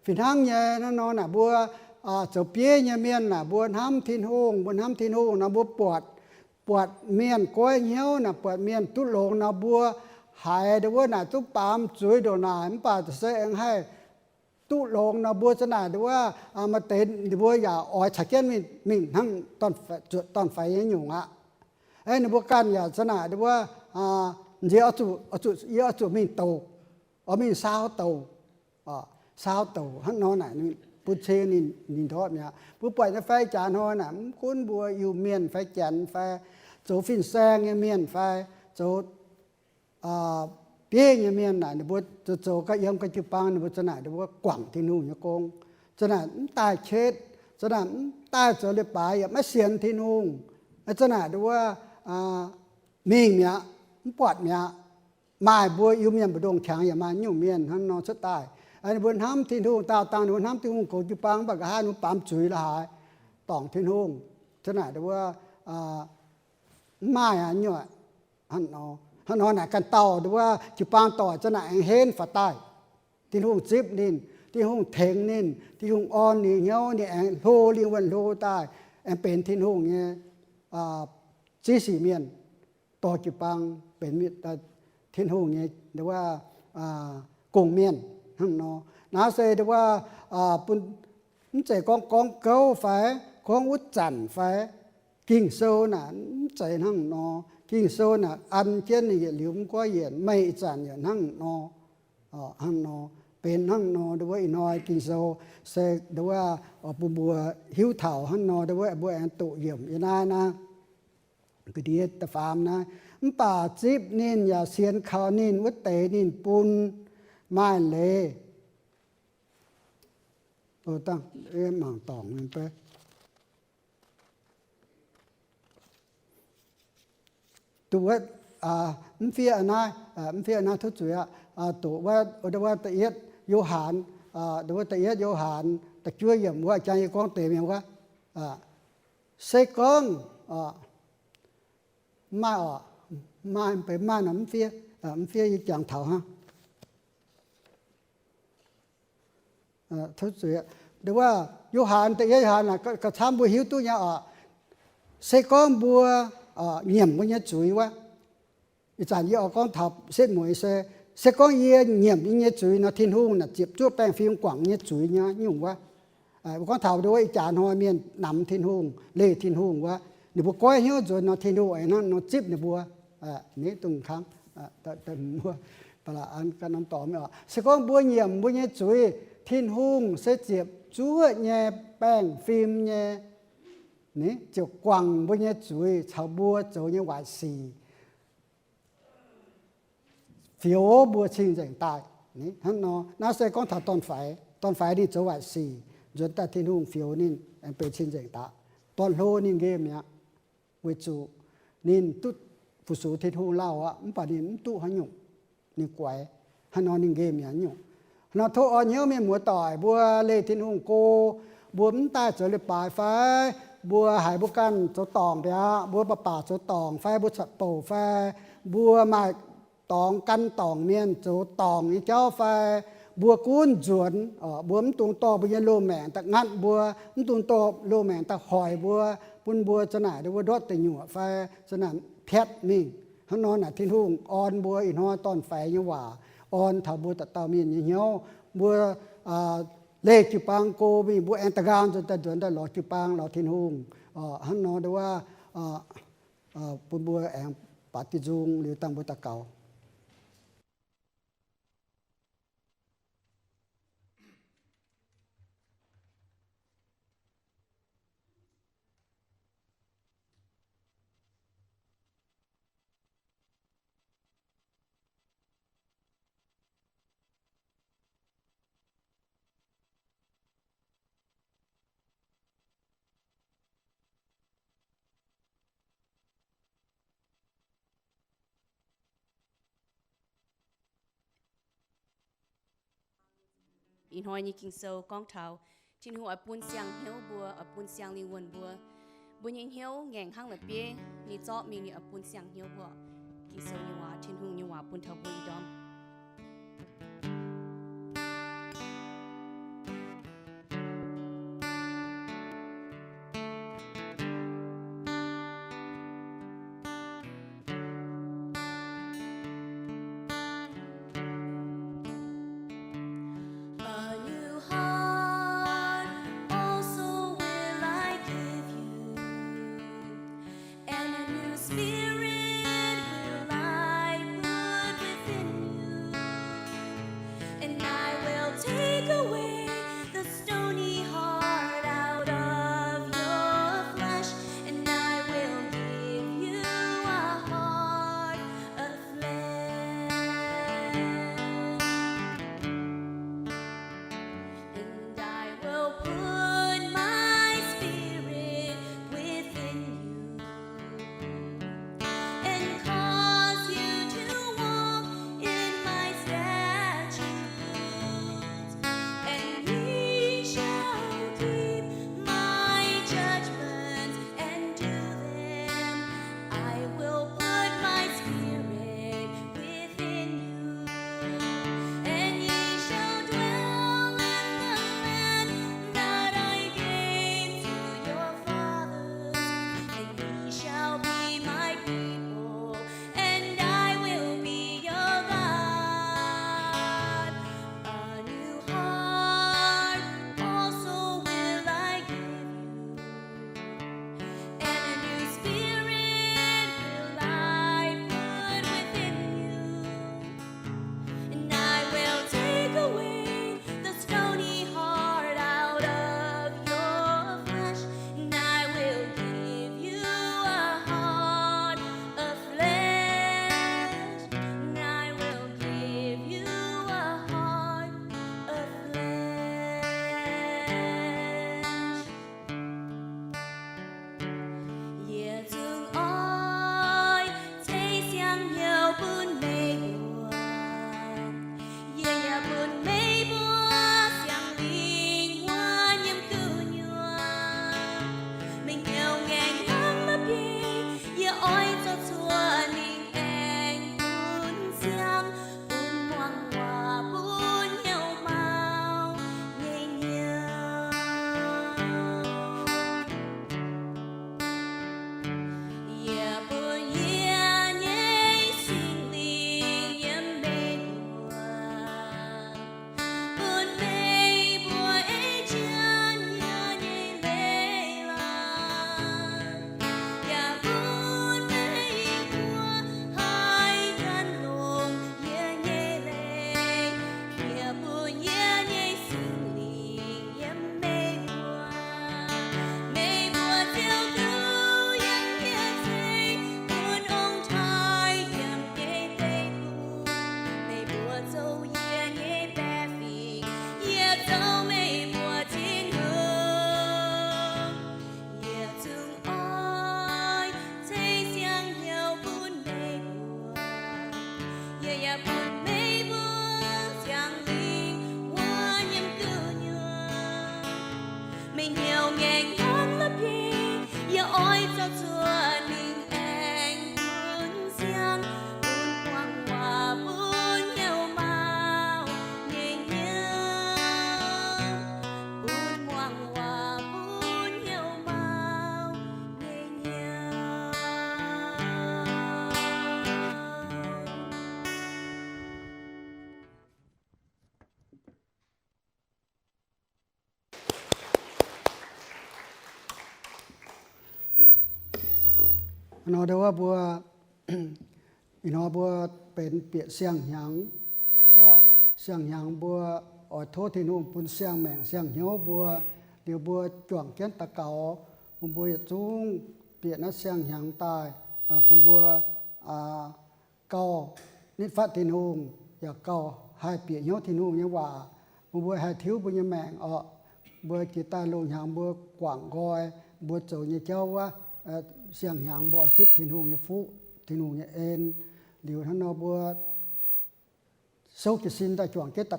Fih hnangv nyei hnangv nor naaic mbuo zoux bieiv nyei mienh naaic mbuo hnamv Tin-Hungh, mbuo hnamv Tin-Hungh nor mbuo buatc, buatc mienh goiv hnyouv naaic, buatc mienh duqv longx nor mbuo haiz ndau wuov naaic duqv baamz zuiz ndongc naaic, mv baac se aengx haih duqv longx nor mbuo za'naaic ndau wuov maaih deix ninh mbuo yaac oix caux jienv mingh hnangv dorn-faix nyei nyungc aqv. Ninh mbuo ganh yaac za'naaic ndau wuov nziex, yie oix zuqc mingh douc, oix mingh saau douc, saau douc hnangv nor naaic bun cing ninh ndortv mi'aqv. Mbuo buatc nyei fai jaax hnoi naaic mv gunv mbuo Iu-Mienh fai Janx fai zoux fin-saeng nyei mienh fai zoux bieiv nyei mienh naaic ninh mbuo zoux zoux ga'naaiv yiem ga'jiu-baang ninh mbuo za'naaic ndau wuov guangc Tin-Hungh nyei gong, za'naaic mv daaih qetv, za'naaic mv daaih zoux leiz-baaix yaac maiv sienx Tin-Hungh, za'naaic ndau wuov mingh mi'aqv, mv buatc mi'aqv. Maaih mbuo Iu-Mienh mbu'ndongx qangx yaac maaih nyungc mienh hnangv nor cuotv daaih. Ninh mbuo hnamv Tin-Hungh, daauh dangh ninh mbuo hnamv Tin-Hungh goux jiu-baang, mv baac nqa'haav ninh mbuo baamz zuiz la'haaix, dorngc Tin-Hungh, za'naaic ndau wuov mv maaih aqv nyuoqc. Hnangv nor naaic ganh dauh ndau wuov jiu-baang doic za'naaic aengx henv faaux daaih. Tin-Hungh zipv ninh, Tin-Hungh tengx ninh, Tin-Hungh orn ninh hnyouv, ninh aengx hlo lingh wuonh hlo daaih, aengx benx Tin-Hungh nyei ziex sic mienh, dorh jiu-baang benx Tin-Hungh nyei ndau wuov gong-mienh hnangv nor. Naaiv se ndau wuov bun mv zeiz gorngv gorngv gouv fai gorngv wuov zanc fai. Ging-Sou naaic mv zeiz hnangv nor. Ging-Sou naaic an jienv ninh yietc liuz mv goiv yienc, meih ih zanc yaac hnangv nor. Hnangv nor, benx hnangv nor ndau wuov ih hnoi Ging-Sou se ndau wuov bun mbuo hiuv taux hnangv nor ndau wuov mbuo aengx doqc yiemc yiem naaiv naaiv. Ga'ndiev da'faam naaiv, Mv baac zipv ninh yaac sienx kaux ninh wuov deix ninh bun maaih leiz. Mangc dorngc, duqv wuov, mv fiev naaiv, mv fiev naaiv tov zuiz aqv. Doqc wuov, wuov da'yietv Yo^han, wuov da'yietv Yo^han da'juov yiemc wuov, jang yie gorngv deix mienh wuov. Se gorngv, maaih oc, maaih, maaih nor mv fiev, mv fiev yie jangx taux hnangv. Wuov, Yo^han, da'yietv Yo^han naaic, gauh camv mbuo hiuv duqv nyei oc. Se gorngv mbuo nyiemc mbuo nyei zuiz wuov, ih zanc yie oix gorngv taux setv mueiz se, se gorngv yie nyiemc yie nyei zuiz nor, Tin-Hungh naaic ziepc zuoqv baengh fim guangc nyei zuiz nyei nyungc wuov. Gorngv taux wuov ih jaax hnoi mienh namx Tin-Hungh, leih Tin-Hungh wuov, ninh mbuo goiv hnyouv nzuonx nor, Tin-Hungh aengx hnangv nor zipv ninh mbuo. Ni dongh kangv, se gorngv mbuo nyiemc mbuo nyei zuiz, Tin-Hungh se ziepc zuoqv nyei baengh fim nyei, ni ziouc guangc mbuo nyei zuiz caux mbuo zoux nyei waaic sic, fioux mbuo cing-nzengc daaih. Hnangv nor, naaiv se gorngv taux dorn-faix. Dorn-faix ninh zoux waaic sic, nzuonx daaih Tin-Hungh fioux ninh aengx benx cing-nzengc daaih. Dorn-hlo ninh nqemh mi'aqv, weic zuqc ninh duqv fu-sux Tin-Hungh lauh aqv, mv baac ninh mv duqv haaix nyungc. Ninh guaix. Hnangv nor ninh nqemh mi'aqv nyungc. Hnangv nor tov orn hnyouv mienh muoz-doic, mbuo leih Tin-Hungh go, mbuo mv daaih zoux leiz-baaix fai, mbuo haiz mbuo ganh zoux dorngc mi'aqv, mbuo baac baac zoux dorngc fai, mbuo cuotv bouc fai, mbuo maaih dorngx gan dorngc mienh zoux dorngc nyei jauv fai, mbuo gunv nzuonx, mbuo mv dungx dorh mbuo nyei loz-maengc daaih ngatv mbuo, mv dungx dorh loz-maengc daaih hoic mbuo, bun mbuo za'naaic ndortv deic nyuoqc fai za'naaic piatv mingh. Hnangv nor naaic Tin-Hungh orn mbuo ih hnoi dorn-faix nyei waac, orn taux mbuo dauh dauh mienh nyei hnyouv. Mbuo leih jiu-baang go mingh, mbuo aengx da'nqaang nzuonx daaih, nzuonx daaih lorz jiu-baang, lorz Tin-Hungh. Hnangv nor ndortv wuov, bun mbuo aengx baaux diuh nzung liuz dangh mbuo daux gaux. Ih hnoi nyei Ging-Sou gorngv taux Tin-Hungh oix bun siang-hnyouv mbuo, oix bun siang-lingh wuonh mbuo. Mbuo nyei hnyouv ngaengc hnangv la'bieiv, ninh zorqv mingh ninh oix bun siang-hnyouv mbuo. Ging-Sou nyei waac, Tin-Hungh nyei waac bun taux mbuo ih ndorm. A new heart also will I give you, and a new spirit will I put within you. Nor ndau wuov mbuo, ih hnoi mbuo benx bieqc siang-hnyangx. Siang-hnyangx mbuo oix tov Tin-Hungh bun siang-maengc siang-hnyouv mbuo, liuz mbuo juangc jienv daux gaux, bun mbuo yietc zungv bieqc naaiv siang-hnyangx daaih, bun mbuo gauh nitv fatv Tin-Hungh, yaac gauh haih bieqc hnyouv Tin-Hungh nyei waac, bun mbuo haih tiuv mbuo nyei maengc orqc. Mbuo jiex daaih loz-hnyangx mbuo guangc nqoi mbuo zoux nyei jauv wuov, siang-hnyangx mbuo oix zipv Tin-Hungh nyei fuqv, Tin-Hungh nyei en. Liuz hnangv nor mbuo souv jiez sin daaih juangc jienv